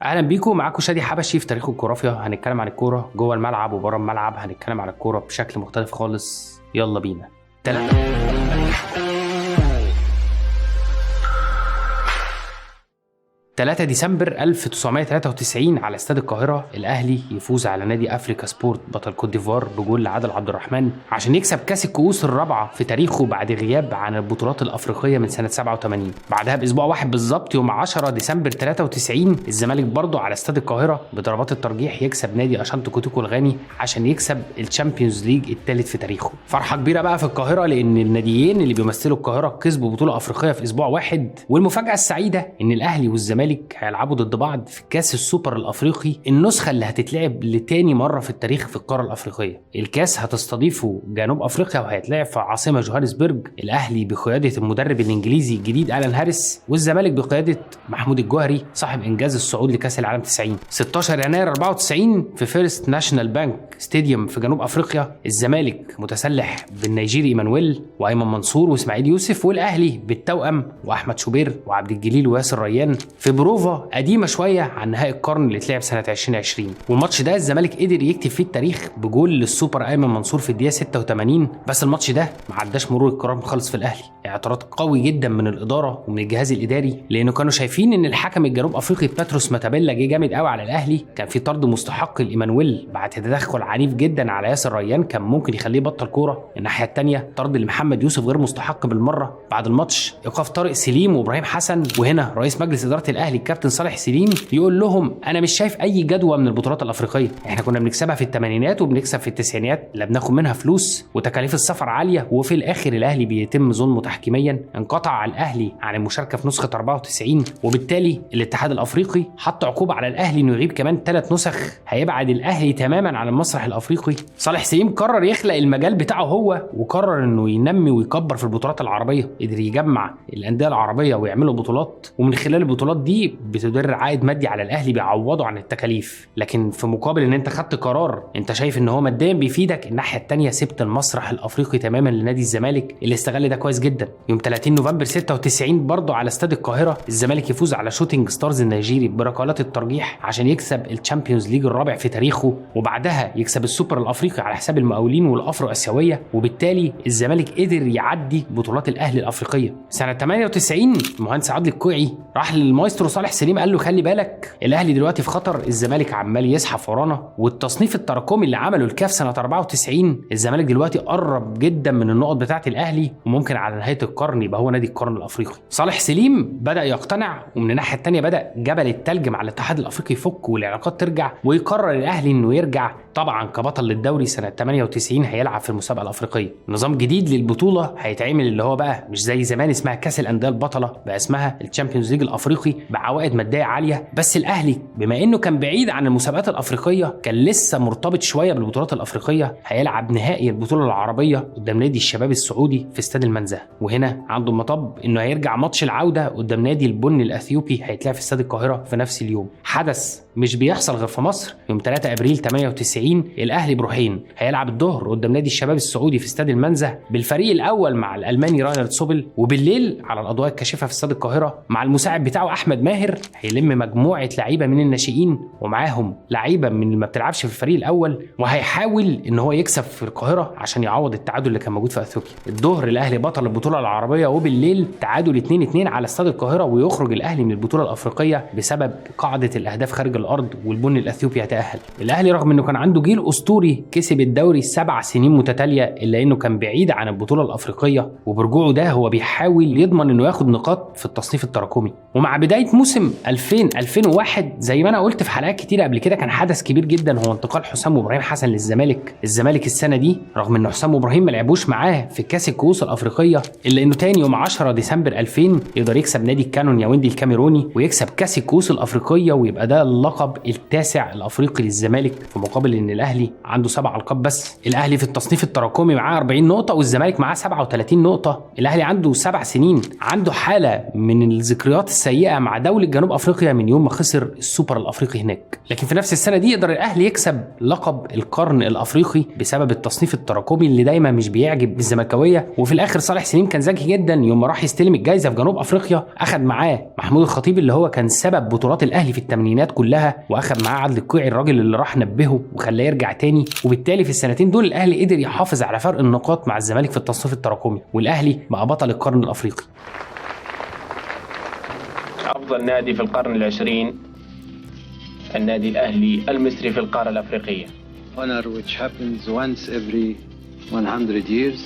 اهلا بيكم، معاكم شادي حبشي في تاريخ الجغرافيا. هنتكلم عن الكورة جوه الملعب وبره الملعب، هنتكلم عن الكورة بشكل مختلف خالص. يلا بينا. 3 ديسمبر 1993 على استاد القاهرة، الأهلي يفوز على نادي أفريكا سبورت بطل كوت ديفوار بجول لعادل عبد الرحمن عشان يكسب كاس الكؤوس الرابعة في تاريخه بعد غياب عن البطولات الأفريقية من سنة 87. بعدها بأسبوع واحد بالظبط يوم 10 ديسمبر 93 الزمالك برضه على استاد القاهرة بضربات الترجيح يكسب نادي أشانتو كوتوكو الغاني عشان يكسب ال Champions League الثالث في تاريخه. فرحة كبيرة بقى في القاهرة لأن الناديين اللي بيمثلوا القاهرة كسبوا بطولة أفريقية في أسبوع واحد، والمفاجأة السعيدة إن الأهلي والزمالك هيلعبوا ضد بعض في كاس السوبر الافريقي، النسخة اللي هتتلعب لتاني مرة في التاريخ في القارة الافريقية. الكاس هتستضيفه جنوب افريقيا وهيتلعب في عاصمة جوهانسبرج. الاهلي بقيادة المدرب الانجليزي الجديد الان هاريس، والزمالك بقيادة محمود الجوهري صاحب انجاز الصعود لكاس العالم 90. 16 يناير 94 في First National Bank Stadium في جنوب افريقيا، الزمالك متسلح بالنيجيري ايمانويل وايمن منصور واسماعيل يوسف، والاهلي بالتوأم واحمد شوبير وعبد الجليل وياسر ريان في بروفا قديمة شوية عن نهائي القرن اللي اتلعب سنة 2020. والماتش ده الزمالك قدر يكتب فيه التاريخ بجول للسوبر ايمن منصور في الدقيقة 86، بس الماتش ده ما عداش مرور الكرام خالص في الاهلي. اعتراض قوي جدا من الادارة ومن الجهاز الاداري لانه كانوا شايفين ان الحكم الجنوب افريقي باتروس ماتابيلا جه جامد قوي على الاهلي. كان في طرد مستحق لايمانويل بعد تدخل عنيف جدا على ياسر ريان كان ممكن يخليه يبطل كورة. الناحية الثانية طرد لمحمد يوسف غير مستحق بالمرة. بعد الماتش ايقاف طارق سليم وابراهيم حسن، وهنا رئيس مجلس ادارة الاهلي الكابتن صالح سليم يقول لهم انا مش شايف اي جدوى من البطولات الافريقية، احنا كنا بنكسبها في الثمانينات وبنكسب في التسعينات، لا بناخد منها فلوس وتكاليف السفر عالية، وفي الاخر الاهلي بيتم ظلمه تحكيميا. انقطع الاهلي عن المشاركة في نسخه 94، وبالتالي الاتحاد الافريقي حط عقوبه على الاهلي انه يغيب كمان 3 نسخ، هيبعد الاهلي تماما عن المسرح الافريقي. صالح سليم قرر يخلق المجال بتاعه هو، وقرر انه ينمي ويكبر في البطولات العربية، قدر يجمع الاندية العربية ويعملوا بطولات، ومن خلال البطولات دي بتدر عائد مادي على الاهلي بيعوضه عن التكاليف. لكن في مقابل ان انت خدت قرار انت شايف ان هو ماديا بيفيدك، الناحية الثانية سبت المسرح الافريقي تماما لنادي الزمالك اللي استغل ده كويس جدا. يوم 30 نوفمبر 96 برضه على استاد القاهرة الزمالك يفوز على شوتينج ستارز النيجيري بركلات الترجيح عشان يكسب ال Champions League الرابع في تاريخه، وبعدها يكسب السوبر الافريقي على حساب المقاولين والافرو اسيوية، وبالتالي الزمالك قدر يعدي بطولات الاهلي الافريقية. سنة 98 المهندس عادل القيعي راح للمايسترو صالح سليم قال له خلي بالك الاهلي دلوقتي في خطر، الزمالك عمال يزحف ورانا، والتصنيف التراكمي اللي عمله الكاف سنة 94 الزمالك دلوقتي قرب جدا من النقط بتاعه الاهلي، وممكن على نهاية القرن يبقى هو نادي القرن الافريقي. صالح سليم بدا يقتنع، ومن الناحية الثانية بدا جبل التلج مع الاتحاد الافريقي يفك والعلاقات ترجع، ويقرر الاهلي انه يرجع طبعا كبطل للدوري سنة 98 هيلعب في المسابقة الافريقية. نظام جديد للبطولة هيتعمل اللي هو بقى مش زي زمان اسمها كاس الاندية البطلة، بقى اسمها ال Champions League الافريقي بعوائد مادية عالية. بس الاهلي بما انه كان بعيد عن المسابقات الافريقية كان لسه مرتبط شوية بالبطولات الافريقية، هيلعب نهائي البطولة العربية قدام نادي الشباب السعودي في استاد المنزه، وهنا عنده مطب انه هيرجع ماتش العودة قدام نادي البن الاثيوبي هيتلعب في استاد القاهرة في نفس اليوم. حدث مش بيحصل غير في مصر. يوم 3 ابريل 98 الاهلي بروحين هيلعب الظهر قدام نادي الشباب السعودي في استاد المنزه بالفريق الاول مع الالماني راينر سوبل، وبالليل على الاضواء الكاشفة في استاد القاهرة مع المساعد بتاعه احمد ماهر هيلم مجموعة لعيبة من الناشئين ومعاهم لعيبة من اللي ما بتلعبش في الفريق الاول، وهيحاول ان هو يكسب في القاهرة عشان يعوض التعادل اللي كان موجود في اثيوبيا. الظهر الاهلي بطل البطولة العربية، وبالليل تعادل 2-2 على استاد القاهرة ويخرج الاهلي من البطولة الافريقية بسبب قاعدة الاهداف خارج الارض، والبن الاثيوبي يتاهل. الاهلي رغم انه كان عنده جيل اسطوري كسب الدوري 7 سنين متتالية، الا انه كان بعيد عن البطولة الافريقية، وبرجوعه ده هو بيحاول يضمن انه ياخد نقاط في التصنيف التراكمي. ومع بداية موسم 2000-2001 زي ما انا قلت في حلقات كتيرة قبل كده كان حدث كبير جدا هو انتقال حسام وابراهيم حسن للزمالك. الزمالك السنة دي رغم ان حسام وابراهيم ما لعبوش معاه في كاس الكؤوس الافريقية، الا انه تاني يوم 10 ديسمبر 2000 يقدر يكسب نادي الكانون ياوندي الكاميروني ويكسب كاس الكؤوس الافريقية، ويبقى ده اللقب التاسع الافريقي للزمالك، في مقابل ان الاهلي عنده 7 القاب بس. الاهلي في التصنيف التراكمي معاه 40 نقطة والزمالك معاه 37 نقطة. الاهلي عنده 7 سنين، عنده حاله من الذكريات السيئة مع دولة جنوب افريقيا من يوم ما خسر السوبر الافريقي هناك. لكن في نفس السنة دي يقدر الاهلي يكسب لقب القرن الافريقي بسبب التصنيف التراكمي اللي دايما مش بيعجب الزملكاويه. وفي الاخر صالح سليم كان ذكي جدا، يوم ما راح يستلم الجائزة في جنوب افريقيا اخذ معاه محمود الخطيب اللي هو كان سبب بطولات الاهلي في ال الثمانينات كلها، واخد معاه عادل القيعي الراجل اللي راح نبهه وخلاه يرجع تاني. وبالتالي في السنتين دول الاهلي قدر يحافظ على فرق النقاط مع الزمالك في التصنيف التراكمي، والاهلي بقى بطل القرن الافريقي. افضل نادي في القرن العشرين النادي الاهلي المصري في القارة الافريقية. Honor which happens once every 100 years.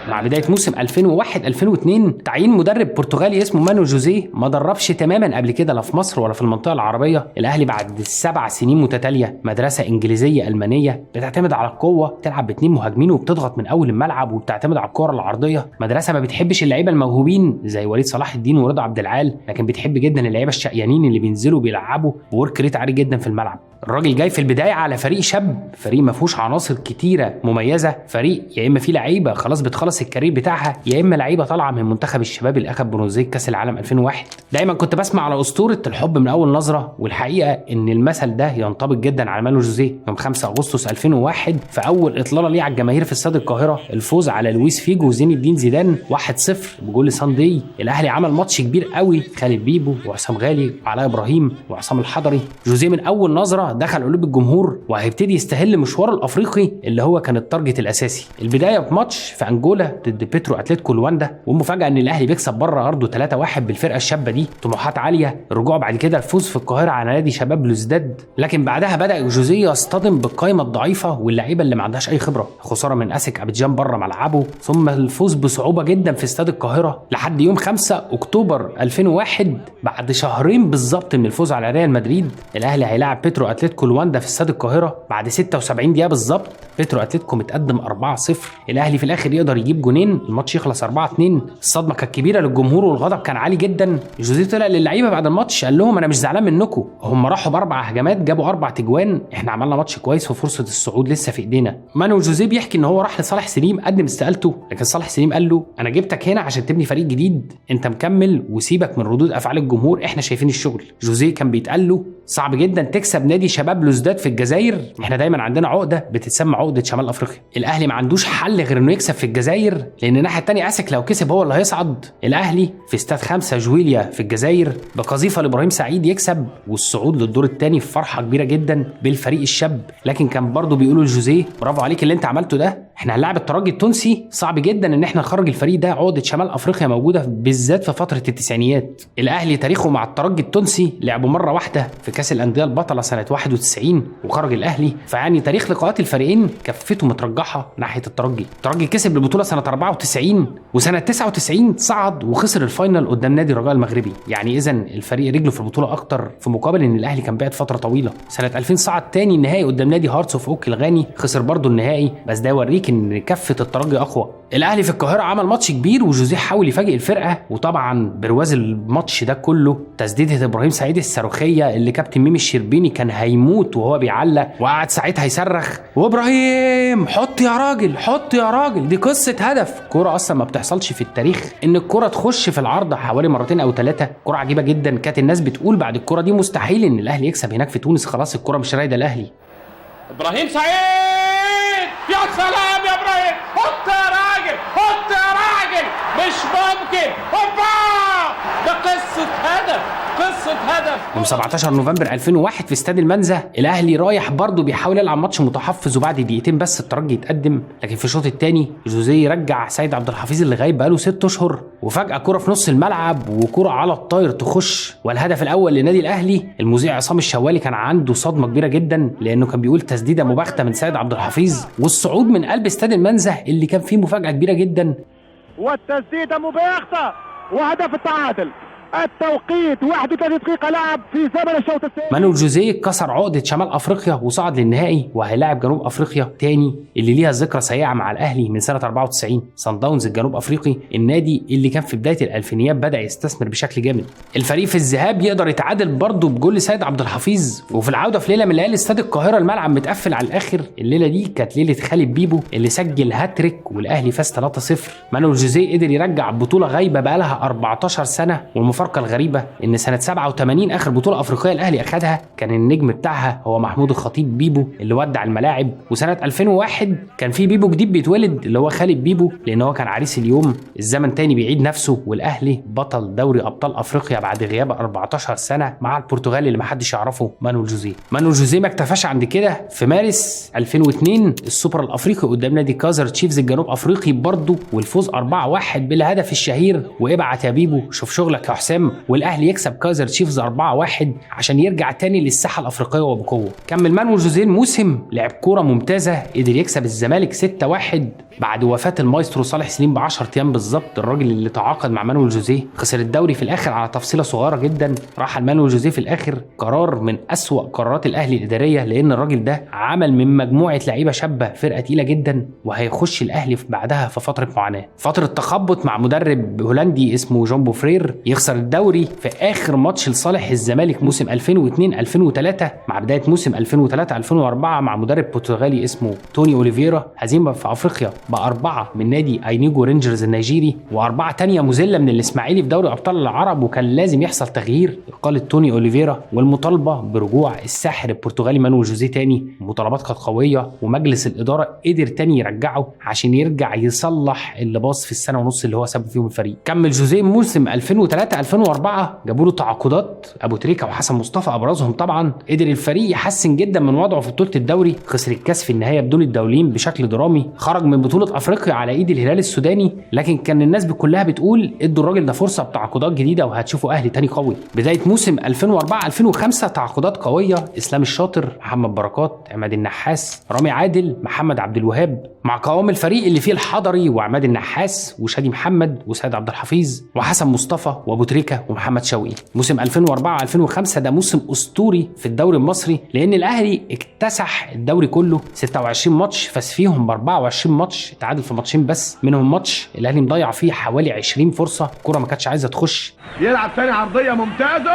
مع بداية موسم 2001-2002 تعيين مدرب برتغالي اسمه مانو جوزيه ما دربش تماما قبل كده لا في مصر ولا في المنطقة العربية. الأهلي بعد 7 سنين متتالية مدرسة إنجليزية ألمانية بتعتمد على القوة، تلعب ب2 مهاجمين وبتضغط من أول الملعب وبتعتمد على الكرة العرضية. مدرسة ما بتحبش اللعيبة الموهوبين زي وليد صلاح الدين ورضا عبد العال، لكن بتحب جدا اللعيبة الشقيانين اللي بينزلوا بيلعبوا ب work rate عالي جدا في الملعب. الراجل جاي في البداية على فريق شاب، فريق ما فيهوش عناصر كتيرة مميزة، فريق يا إما فيه لعيبة خلاص بتخلص ال career بتاعها، يا إما لعيبة طالعة من منتخب الشباب اللي أخد برونزية كأس العالم 2001. دايما كنت بسمع على أسطورة الحب من أول نظرة، والحقيقة إن المثل ده ينطبق جدا على مانو جوزيه. يوم 5 أغسطس 2001 في أول إطلالة ليه على الجماهير في استاد القاهرة، الفوز على لويس فيجو وزين الدين زيدان 1-0 بجول ساندي. الأهلي عمل ماتش كبير قوي، خالد بيبو وحسام غالي وعلاء إبراهيم وعصام الحضري. جوزيه من أول نظرة دخل قلوب الجمهور وهيبتدي يستهل مشواره الافريقي اللي هو كان ال target الاساسي. البداية بماتش في انجولا ضد بيترو اتلتيكو لواندا، والمفاجاه ان الاهلي بيكسب بره ارضه 3-1 بالفرقة الشابة دي، طموحات عالية. الرجوع بعد كده الفوز في القاهرة على نادي شباب بلوزداد، لكن بعدها بدا جوزيه يصطدم بالقائمه الضعيفة واللعيبة اللي ما عندهاش اي خبره، خسارة من اسك ابيجان بره ملعبه، ثم الفوز بصعوبة جدا في استاد القاهرة لحد يوم 5 اكتوبر 2001 بعد شهرين بالظبط من الفوز على ريال مدريد. الاهلي هيلاعب بيترو اتلتيكو لواندا في استاد القاهرة بعد 76 دقيقة بالظبط. بيترو اتلتيكو متقدم 4-0، الاهلي في الاخر يقدر يجيب جونين، الماتش يخلص 4-2. الصدمة كانت كبيرة للجمهور والغضب كان عالي جدا. جوزيه طلع للعيبة بعد الماتش قال لهم انا مش زعلان منكم، هم راحوا ب4 هجمات جابوا 4 تجوان، احنا عملنا ماتش كويس وفرصه الصعود لسه في ايدينا. مانو جوزيه بيحكي ان هو راح لصالح سليم قدم استقالته، لكن صالح سليم قال له انا جبتك هنا عشان تبني فريق جديد، انت مكمل وسيبك من ردود افعال الجمهور، احنا شايفين الشغل. جوزيه كان بيتقال له صعب جدا تكسب نادي شباب بلوزداد في الجزائر، احنا دايما عندنا عقده بتتسمى عقده شمال افريقيا. الاهلي ما عندوش حل غير انه يكسب في الجزائر، لان الناحية الثانية اسك لو كسب هو اللي هيصعد. الاهلي في استاد 5 جويليا في الجزائر بقذيفه لابراهيم سعيد يكسب والصعود للدور الثاني في فرحه كبيرة جدا بالفريق الشاب. لكن كان برضو بيقولوا لجوزيه برافو عليك اللي انت عملته ده، احنا هنلاعب الترجي التونسي، صعب جدا ان احنا نخرج الفريق ده، عقده شمال افريقيا موجودة بالذات في فترة التسعينيات. الاهلي تاريخه مع الترجي التونسي لعبوا مرة واحدة في كاس الاندية البطلة سنة 91 وخرج الاهلي، فيعني تاريخ لقاءات الفريقين كفته مترجحه ناحية الترجي. الترجي كسب البطولة سنة 94 وسنة 99 صعد وخسر ال final قدام نادي الرجاء المغربي، يعني اذا الفريق رجله في البطولة اكتر، في مقابل ان الاهلي كان بعد فترة طويلة. سنة 2000 صعد تاني النهائي قدام نادي هارتس اوف اوك الغاني، خسر برضه النهائي، بس ده يوريك ان كفه الترجي اقوى. الاهلي في القاهرة عمل ماتش كبير وجوزيه حاول يفاجئ الفرقة، وطبعا برواز الماتش ده كله تسديده ابراهيم سعيد الصاروخية اللي كابتن ميمي الشربيني كان هيموت وهو بيعلق، وقعد ساعتها يصرخ وابراهيم حط يا راجل حط يا راجل، دي قصة هدف. كورة اصلا ما بتحصلش في التاريخ ان الكورة تخش في العارضة حوالي مرتين او 3، كورة عجيبة جدا. كانت الناس بتقول بعد الكورة دي مستحيل ان الاهلي يكسب هناك في تونس، خلاص الكورة مش رايده الاهلي. ابراهيم سعيد يا سلام يا ابراهيم، حط يا راجل حط يا راجل، مش ممكن، هوبا ده قصة هدف قصة هدف. يوم 17 نوفمبر 2001 في استاد المنزه الاهلي رايح برضه بيحاول يلعب ماتش متحفظ، وبعد دقيقتين بس الترجي يتقدم، لكن في الشوط الثاني جوزيه رجع سيد عبد الحفيظ اللي غايب بقاله 6 اشهر، وفجاة كره في نص الملعب وكره على الطاير تخش، والهدف الاول للنادي الاهلي. المذيع عصام الشوالي كان عنده صدمة كبيرة جدا، لانه كان بيقول تسديده مباغته من سيد عبد الحفيظ والصعود من قلب استاد المنزه اللي كان فيه مفاجاة كبيرة جدا، والتسديده مباغته وهدف التعادل. التوقيت 31 دقيقة لعب في زمن الشوط الثاني. مانو جوزيه كسر عقدة شمال أفريقيا وصعد للنهائي، وهيلاعب جنوب أفريقيا تاني اللي ليها ذكرى سيئة مع الأهلي من سنة 94، صن داونز الجنوب أفريقي، النادي اللي كان في بداية الألفينيات بدأ يستثمر بشكل جامد. الفريق في الذهاب يقدر يتعادل برضه بجول سيد عبد الحفيظ، وفي العودة في ليلة من ليالي استاد القاهرة الملعب متقفل على الآخر. الليلة دي كانت ليلة خالد بيبو اللي سجل هاتريك والأهلي فاز 3-0. مانو جوزيه قدر يرجع بطولة غايبة بقالها 14 سنة، والمفروض المفارقة الغريبة ان سنة 87 اخر بطوله افريقية الاهلي اخدها كان النجم بتاعها هو محمود الخطيب بيبو اللي ودع الملاعب، وسنة 2001 كان في بيبو جديد بيتولد اللي هو خالد بيبو لان هو كان عريس اليوم. الزمن تاني بيعيد نفسه، والاهلي بطل دوري ابطال افريقيا بعد غياب 14 سنة مع البرتغالي اللي محدش يعرفه مانويل جوزيه. مانويل جوزيه ما اكتفاش عند كده، في مارس 2002 السوبر الافريقي قدام نادي كازر تشيفز الجنوب افريقي برضه، والفوز 4-1 بالهدف الشهير وابعت يا بيبو شوف شغلك يا حسام، والاهلي يكسب كازر تشيفز 4-1 عشان يرجع تاني للساحه الافريقية وبقوة. كمل مانويل جوزيه الموسم، لعب كورة ممتازة، قدر يكسب الزمالك 6-1 بعد وفاه المايسترو صالح سليم ب 10 ايام بالظبط. الراجل اللي تعاقد مع مانويل جوزيه خسر الدوري في الاخر على تفصيله صغيرة جدا، راح مانويل جوزيه في الاخر قرار من اسوأ قرارات الاهلي الادارية، لان الراجل ده عمل من مجموعة لعيبة شابه فرقه تقيلة جدا، وهيخش الاهلي بعدها في فترة معاناة، فترة تخبط مع مدرب هولندي اسمه جون بوفرير، يخسر الدوري في اخر ماتش لصالح الزمالك موسم 2002-2003 مع بداية موسم 2003-2004 مع مدرب برتغالي اسمه توني اوليفيرا، هزيمة في افريقيا ب4 من نادي اينيجو رينجرز النيجيري، و4 تانية مذلة من الاسماعيلي في دوري ابطال العرب، وكان لازم يحصل تغيير، اقاله توني اوليفيرا والمطالبة برجوع الساحر البرتغالي مانويل جوزيه تاني. المطالبات كانت قوية ومجلس الادارة قدر تاني يرجعه عشان يرجع يصلح اللي باظ في السنة ونص اللي هو ساب فيهم الفريق. كمل جوزيه موسم 2003-2004، جابوا له تعاقدات ابو تريكه وحسن مصطفى ابرزهم طبعا، قدر الفريق يحسن جدا من وضعه في بطوله الدوري، خسر الكاس في النهاية بدون الدولين بشكل درامي، خرج من بطوله افريقيا على ايد الهلال السوداني، لكن كان الناس كلها بتقول ادوا الراجل ده فرصة بتعاقدات جديدة وهتشوفوا اهلي تاني قوي. بداية موسم 2004-2005 تعاقدات قوية، اسلام الشاطر، محمد بركات، عماد النحاس، رامي عادل، محمد عبد الوهاب، مع قوام الفريق اللي فيه الحضري وعماد النحاس وشادي محمد وسيد عبد الحفيظ وحسن مصطفى وابو تريكه ومحمد شوقي. موسم 2004-2005 ده موسم اسطوري في الدوري المصري، لان الاهلي اكتسح الدوري كله، 26 ماتش فاز فيهم ب 24 ماتش، تعادل في ماتشين بس، منهم ماتش الاهلي مضيع فيه حوالي 20 فرصة، الكره ما كانتش عايزه تخش. يلعب ثاني عرضية ممتازة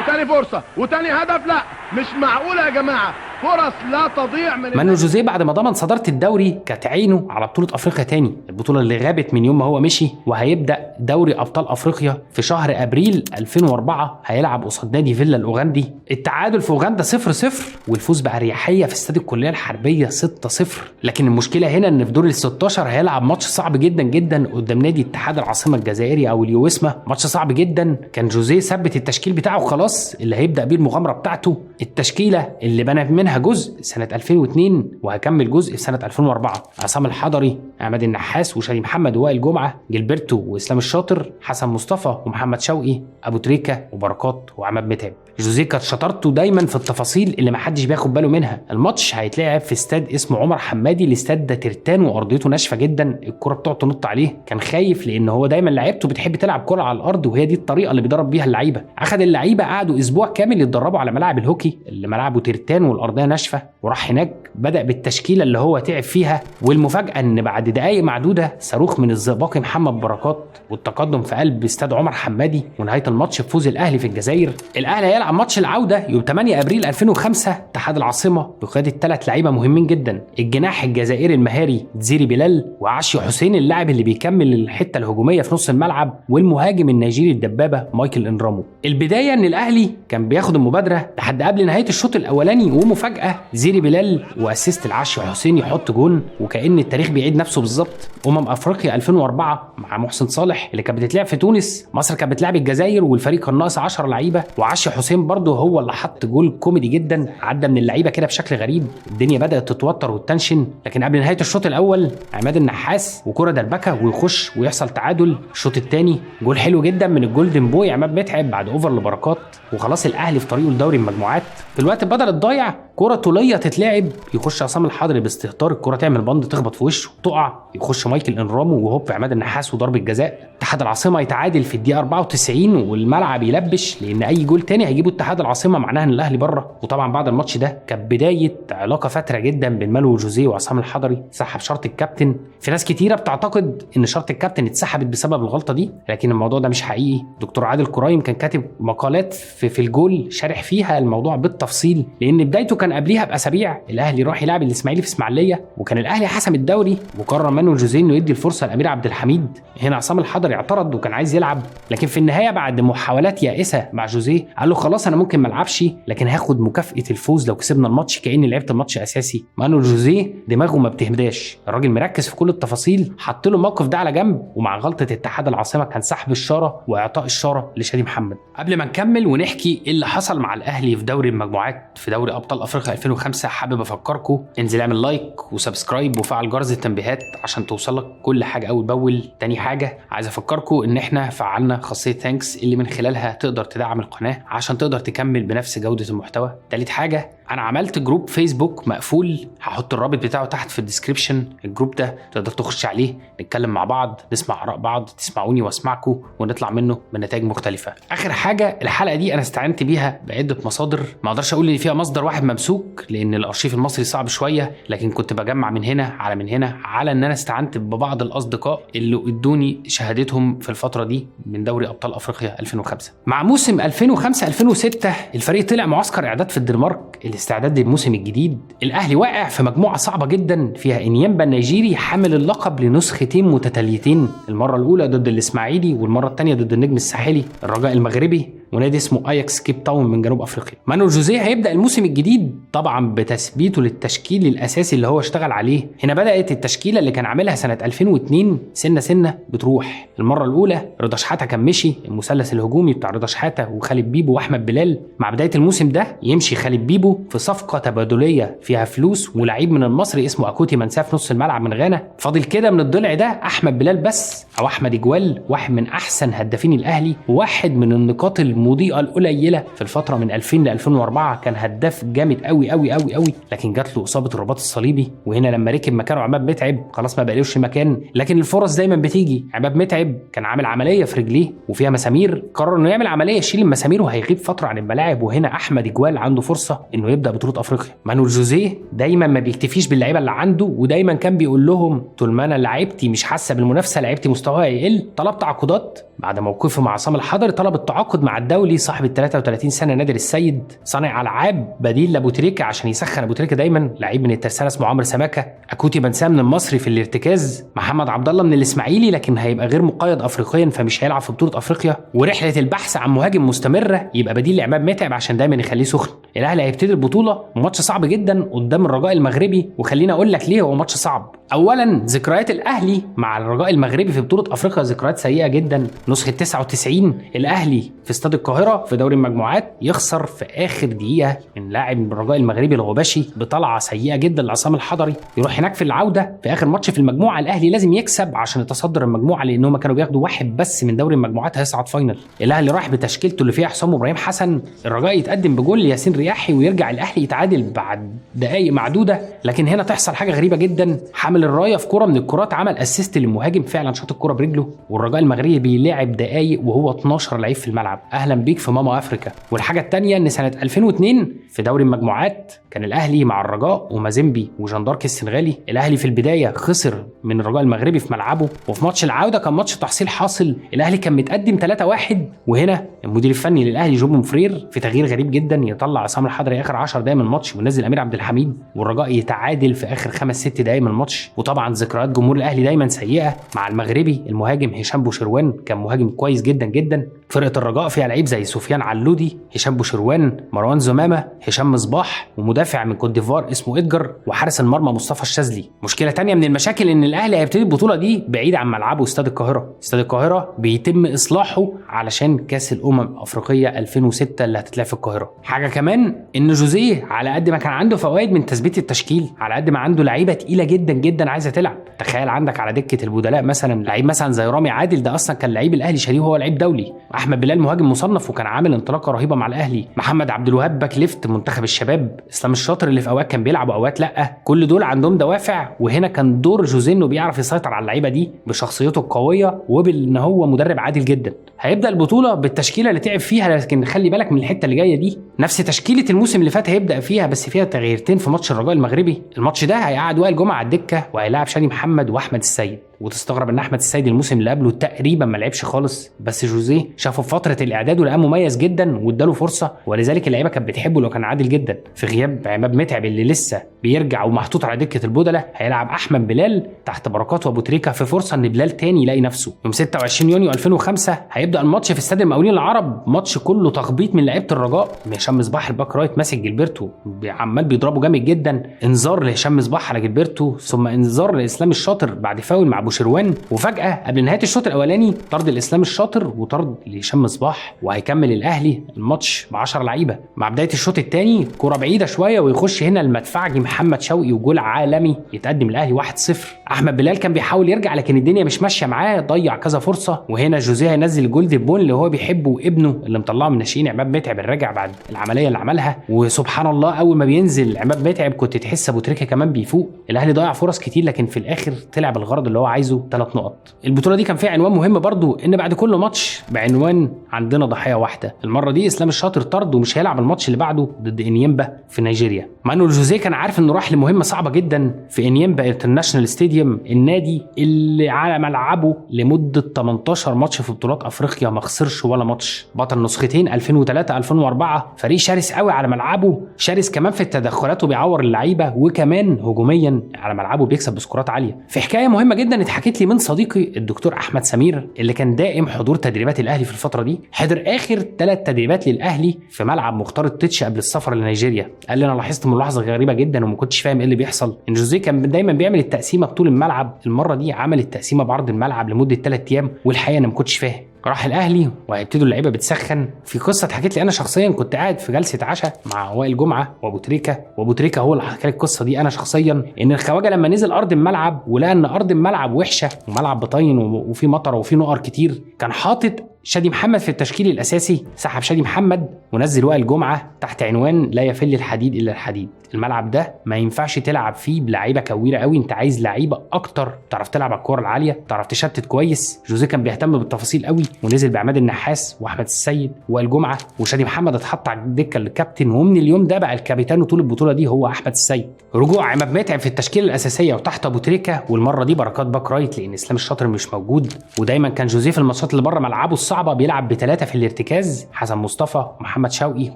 وثاني فرصة وثاني هدف، لا مش معقولة يا جماعة، فرص لا تضيع من مانويل جوزيه. بعد ما ضمن صدارة الدوري كانت عينه على بطولة أفريقيا تاني، البطولة اللي غابت من يوم ما هو مشي، وهيبدأ دوري أبطال أفريقيا في شهر أبريل 2004، هيلعب قصاد نادي فيلا الأوغندي. التعادل في أوغندا 0-0 والفوز بأريحية في استاد الكلية الحربية 6-0، لكن المشكلة هنا إن في دور ال 16 هيلعب ماتش صعب جدا جدا قدام نادي اتحاد العاصمة الجزائري أو اليوسما، ماتش صعب جدا. كان جوزيه ثبت التشكيل بتاعه خلاص اللي هيبدأ بيه المغامرة بتاعته، التشكيلة اللي بنى منها جزء سنة 2002 وهكمل جزء في سنة 2004، عصام الحضري، عماد النحاس وشادي محمد ووائل جمعة، جilberto وإسلام الشاطر، حسن مصطفى ومحمد شوقي، أبو تريكة وبركات وعماد متعب. جوزيه كانت شطارته دايما في التفاصيل اللي محدش بياخد باله منها. الماتش هيتلعب في استاد اسمه عمر حمادي، الاستاد ده ترتان وارضيته ناشفة جدا، الكره بتقعد تنط عليه، كان خايف لان هو دايما لعيبته بتحب تلعب كره على الارض وهي دي الطريقة اللي بيدرب بيها اللعيبة. اخد اللعيبة قعدوا اسبوع كامل يتدربوا على ملاعب الهوكي اللي ملاعبه ترتان والارضيه ناشفة، وراح هناك بدا بالتشكيله اللي هو تعب فيها. والمفاجاه ان بعد دقائق معدودة صاروخ من الزئبقي محمد بركات والتقدم في قلب استاد عمر حمادي، ونهاية الماتش بفوز الاهلي في الجزائر. الاهلي هيلعب ماتش العودة يوم 8 ابريل 2005 اتحاد العاصمة بقيادة 3 لعيبة مهمين جدا، الجناح الجزائري المهاري تزيري بلال، وعشي حسين اللاعب اللي بيكمل الحتة الهجومية في نص الملعب، والمهاجم النيجيري الدبابة مايكل انرامو. البداية ان الاهلي كان بياخد المبادرة لحد قبل نهاية الشوط الاولاني، ومفاجاه زيري بلال و assist العشي حسين يحط جون، وكأن التاريخ بيعيد نفسه بالظبط. افريقيا 2004 مع محسن صالح اللي كانت بتتلعب في تونس، مصر كانت بتلعب الجزائر والفريق كان ناقص 10 لعيبة، وعشي حسين برضه هو اللي حط جول كوميدي جدا، عدى من اللعيبة كده بشكل غريب، الدنيا بدات تتوتر وال tension. لكن قبل نهاية الشوط الاول عماد النحاس وكره دربكه ويخش ويحصل تعادل. الشوط الثاني جول حلو جدا من ال golden boy عماد متعب بعد over لبركات، وخلاص الاهلي في طريقه لدوري المجموعات. في الوقت بدل الضايع كره طوليه تتلعب، يخش عصام الحضري باستهتار، الكره تعمل بند تخبط في وشه تقع، يخش مايكل انرامو وهوب عماد النحاس وضربه جزاء. اتحاد العاصمة يتعادل في الدقيقة 94 والملعب يلبش، لان اي جول تاني هيجيبه اتحاد العاصمة معناها ان الاهلي بره. وطبعا بعد الماتش ده كانت بداية علاقة فاتره جدا بين مانويل جوزيه وعصام الحضري، سحب شرط الكابتن. في ناس كتيرة بتعتقد ان شرط الكابتن اتسحبت بسبب الغلطة دي، لكن الموضوع ده مش حقيقي. دكتور عادل كرايم كان كاتب مقالات في الجول شارح فيها الموضوع بالتفصيل، لان بدايته كان قبليها باسابيع الاهلي راح يلعب الاسماعيلي في اسماعيليه، وكان الاهلي حسم الدوري، وقرر مانويل جوزيه جوزيه انه يدي الفرصة لامير عبد الحميد. هنا عصام الحضري اعترض وكان عايز يلعب، لكن في النهاية بعد محاولات يائسه مع جوزيه قال له خلاص انا ممكن ما العبش، لكن هاخد مكافاة الفوز لو كسبنا الماتش كاني لعبت الماتش اساسي. مانويل جوزيه دماغه ما بتهداش، الراجل مركز في كل التفاصيل، حط له الموقف ده على جنب، ومع غلطه اتحاد العاصمة كان سحب الشارة واعطاء الشارة لشادي محمد. قبل ما نكمل ونحكي ايه اللي حصل مع الاهلي في دوري المجموعات في دوري ابطال افريقيا 2005، حابب افكركم انزل اعمل like و subscribe وفعل جرس التنبيهات عشان توصلك كل حاجة اول باول. تاني حاجة عايز افكركم ان احنا فعلنا خاصية thanks اللي من خلالها تقدر تدعم القناة عشان تقدر تكمل بنفس جوده المحتوى. تالت حاجة انا عملت group فيسبوك مقفول، هحط الرابط بتاعه تحت في ال description. ال group ده تقدر تخش عليه، نتكلم مع بعض، نسمع اراء بعض، تسمعوني واسمعكم، ونطلع منه بنتائج مختلفة. اخر حاجة الحلقة دي انا استعنت بيها بعده مصادر، ما اقدرش اقول ان فيها مصدر واحد ممسوك لان الارشيف المصري صعب شوية، لكن كنت بجمع من هنا على من هنا، على ان انا استعنت ببعض الاصدقاء اللي ادوني شهادتهم في الفترة دي من دوري ابطال افريقيا 2005. مع موسم 2005 2006 الفريق طلع معسكر اعداد في الدنمارك الاستعداد للموسم الجديد. الاهلي واقع في مجموعة صعبة جدا فيها انيمبا النيجيري حامل اللقب لنسختين متتاليتين، المرة الاولى ضد الاسماعيلي والمرة الثانية ضد النجم الساحلي، الرجاء المغربي، ونادي اسمه اياكس كيب تاون من جنوب افريقيا. مانويل جوزيه هيبدا الموسم الجديد طبعا بتثبيته للتشكيل الاساسي اللي هو اشتغل عليه. هنا بدات التشكيلة اللي كان عاملها سنة 2002 سنة سنة بتروح. المرة الاولى رضا شحاته كان مشي، المثلث الهجومي بتاع رضا شحاته وخالد بيبو واحمد بلال. مع بداية الموسم ده يمشي خالد بيبو في صفقة تبادليه فيها فلوس ولاعيب من المصري اسمه اكوتي منساه في نص الملعب من غانا. فاضل كده من الضلع ده احمد بلال بس، او احمد اجوال، واحد من احسن هدافين الاهلي، وواحد من النقاط المضيئة القليلة في الفترة من 2000 ل 2004، كان هداف جامد قوي قوي قوي قوي، لكن جات له اصابه الرباط الصليبي، وهنا لما ركب مكانه عماد متعب خلاص ما بقالوش مكان. لكن الفرص دايما بتيجي. عماد متعب كان عامل عملية في رجليه وفيها مسامير، قرر انه يعمل عملية يشيل المسامير وهيغيب فترة عن الملاعب، وهنا احمد اجوال عنده فرصة انه يبدا بطوله افريقيا. مانويل جوزيه دايما ما بيكتفيش باللعيبه اللي عنده، ودايما كان بيقول لهم طول ما انا لعيبتي مش حاسه بالمنافسه لعيبتي مستواها يقل. طلب تعاقدات بعد موقفه مع عصام الحضري، طلب التعاقد مع الدولي صاحب ال 33 سنة نادر السيد، صانع العاب بديل لابو تريكه عشان يسخن ابو تريكه دايما، لعيب من الترسانه اسمه عمرو سماكه، اكوتي بنساه من المصري في الارتكاز، محمد عبد الله من الاسماعيلي لكن هيبقى غير مقيد افريقيا فمش هيلعب في بطوله افريقيا، ورحله البحث عن مهاجم مستمرة يبقى بديل لعماد متعب عشان دايما يخليه سخن. الاهلي هيبتدي البطولة ماتش صعب جدا قدام الرجاء المغربي، وخليني اقول لك ليه هو ماتش صعب. اولا ذكريات الاهلي مع الرجاء المغربي في بطوله افريقيا ذكريات سيئه جدا. نسخه 99 الاهلي في استاد القاهرة في دوري المجموعات يخسر في اخر دقيقة من لاعب من الرجاء المغربي الغباشي بطلعه سيئه جدا لعصام الحضري. يروح هناك في العودة في اخر ماتش في المجموعة الاهلي لازم يكسب عشان يتصدر المجموعة، لان هم كانوا بياخدوا واحد بس من دوري المجموعات هيصعد final. الاهلي راح بتشكيلته اللي فيها حسام وابراهيم حسن، الرجاء يتقدم بجول لياسين رياحي ويرجع الاهلي يتعادل بعد دقائق معدودة. لكن هنا تحصل حاجة غريبة جدا، حامل الراية في كره من الكرات عمل assist للمهاجم، فعلا شاط الكره برجله، والرجاء المغربي بيلعب دقائق وهو 12 لعيب في الملعب. اهلا بيك في ماما افريكا. والحاجة الثانية ان سنة 2002 في دوري المجموعات كان الاهلي مع الرجاء ومازيمبي وجندارك السنغالي. الاهلي في البداية خسر من الرجاء المغربي في ملعبه، وفي ماتش العودة كان ماتش تحصيل حاصل، الاهلي كان متقدم 3-1، وهنا المدير الفني للاهلي جوب فرير في تغيير غريب جدا يطلع عصام الحضري اخر 10 دقائق من الماتش وينزل امير عبد الحميد، والرجاء يتعادل في اخر 5-6 دقائق من الماتش. وطبعا ذكريات جمهور الاهلي دايما سيئه مع المغربي المهاجم هشام بوشروان، كان مهاجم كويس جدا جدا. فرقه الرجاء فيها لعيب زي سفيان علودي، هشام بوشروان، مروان زمامه، هشام مصباح، ومدافع من كوت ديفوار اسمه ادجر، وحارس المرمى مصطفى الشاذلي. مشكلة تانية من المشاكل ان الاهلي هيبتدي البطولة دي بعيد عن ملعبه استاد القاهرة. استاد القاهرة بيتم اصلاحه علشان كاس الامم الافريقية 2006 اللي هتتلعب في القاهرة. حاجة كمان ان جوزيه على قد ما كان عنده فوائد من تثبيت التشكيل، على قد ما عنده لعيبة تقيلة جدا جدا عايزه تلعب. تخيل عندك على دكه البدلاء مثلا لعيب مثلا زي رامي عادل، ده اصلا كان لعيب الاهلي شاريه وهو لعيب دولي. احمد بلال مهاجم مصنف وكان عامل انطلاقة رهيبة مع الاهلي. محمد عبد الوهاب back left منتخب الشباب. اسلام الشاطر اللي في اوقات كان بيلعب واوقات لا. كل دول عندهم دوافع، وهنا كان دور جوزيه انه بيعرف يسيطر على اللعيبة دي بشخصيته القوية وبان هو مدرب عادل جدا. هيبدا البطولة بالتشكيله اللي تعب فيها، لكن خلي بالك من الحتة اللي جاية دي. نفس تشكيله الموسم اللي فات هيبدا فيها، بس فيها تغييرتين في ماتش الرجاء المغربي. الماتش ده هيقعد وائل جمعه على الدكة وهيلاعب شادي محمد واحمد السيد. وتستغرب ان احمد السيد الموسم اللي قبله تقريبا ما لعبش خالص، بس جوزيه شافه في فترة الاعداد ولقاه مميز جدا واداله فرصة، ولذلك اللعيبة كانت بتحبه لو كان عادل جدا. في غياب عماد متعب اللي لسه بيرجع ومحطوط على دكه البدلة، هيلعب احمد بلال تحت بركات وابو تريكه في فرصة ان بلال تاني يلاقي نفسه. يوم 26 يونيو 2005 هيبدا الماتش في استاد المقاولين العرب، ماتش كله تخبيط من لعيبة الرجاء. هشام مصباح ال back right ماسك جilberto عمال بيضربه جامد جدا، انذار لهشام مصباح على جilberto، ثم انذار لاسلام الشاطر بعد فاول مع ابو شروان، وفجاة قبل نهاية الشوط الاولاني طرد الاسلام الشاطر وطرد لهشام مصباح، وهيكمل الاهلي الماتش ب10 لعيبة. مع بداية الشوط الثاني كره بعيدة شوية ويخش هنا المدفعجي محمد شوقي وجول عالمي، يتقدم الاهلي 1-0. احمد بلال كان بيحاول يرجع لكن الدنيا مش ماشية معاه، ضيع كذا فرصة، وهنا جوزيه هينزل ال golden boy اللي هو بيحبه وابنه اللي مطلعه من ناشئين عماد متعب الراجع بعد العملية اللي عملها. وسبحان الله اول ما بينزل عماد متعب كنت تحس ابو تريكه كمان بيفوق. الاهلي ضيع فرص كتير لكن في الاخر طلع بالغرض اللي هو عايزه، 3 نقط. البطولة دي كان فيها عنوان مهم برضو، ان بعد كل ماتش بعنوان عندنا ضحية واحدة. المرة دي اسلام الشاطر طرد ومش هيلعب الماتش اللي بعده ضد انيمبا في نيجيريا. مانويل جوزيه كان عارف انه راح لمهمه صعبة جدا في انيمبا International Stadium، النادي اللي على ملعبه لمدة 18 ماتش في بطولات افريقيا ما خسرش ولا ماتش، بطل نسختين 2003 2004، فريق شرس قوي على ملعبه، شرس كمان في التدخلات وبيعور اللعيبة، وكمان هجوميا على ملعبه بيكسب بسكورات عالية. في حكاية مهمة جدا اتحكت لي من صديقي الدكتور احمد سمير اللي كان دائم حضور تدريبات الاهلي في الفترة دي، حضر اخر 3 تدريبات للاهلي في ملعب مختار التتش قبل السفر لنيجيريا. قال لي انا لاحظت ملاحظة غريبة جدا وما كنتش فاهم ايه اللي بيحصل، ان جوزيه كان دايما بيعمل التقسيمه بطول الملعب، المرة دي عمل التقسيمه بعرض الملعب لمدة 3 ايام، والحقيقة انا ما كنتش فاهم. راح الاهلي وهيبتدوا اللعيبة بتسخن. في قصة اتحكت لي انا شخصيا، كنت قاعد في جلسه عشاء مع وائل جمعه وابو تريكه، وابو تريكه هو اللي حكى لي القصة دي انا شخصيا، ان الخواجه لما نزل ارض الملعب ولقى ان ارض الملعب وحشة وملعب بطين وفي مطر وفي نقر كتير، كان حاطط شادي محمد في التشكيل الاساسي، سحب شادي محمد ونزل وائل جمعه تحت عنوان لا يفل الحديد الا الحديد. الملعب ده ما ينفعش تلعب فيه بلعيبه كويره قوي، انت عايز لعيبة اكتر تعرف تلعب على الكورة العالية، تعرف تشتت كويس. جوزيه كان بيهتم بالتفاصيل قوي، ونزل بعماد النحاس واحمد السيد وائل جمعه، وشادي محمد اتحط على الدكة الكابتن، ومن اليوم ده بقى الكابتن طول البطولة دي هو احمد السيد. رجوع عماد متعب في التشكيلة الاساسية وتحت ابو تريكه، والمرة دي بركات back right لان اسلام الشاطر مش موجود. ودايما كان جوزيه في الماتشات اللي بره ملعبه الصعبة بيلعب ب3 في الارتكاز، حسن مصطفى ومحمد شوقي،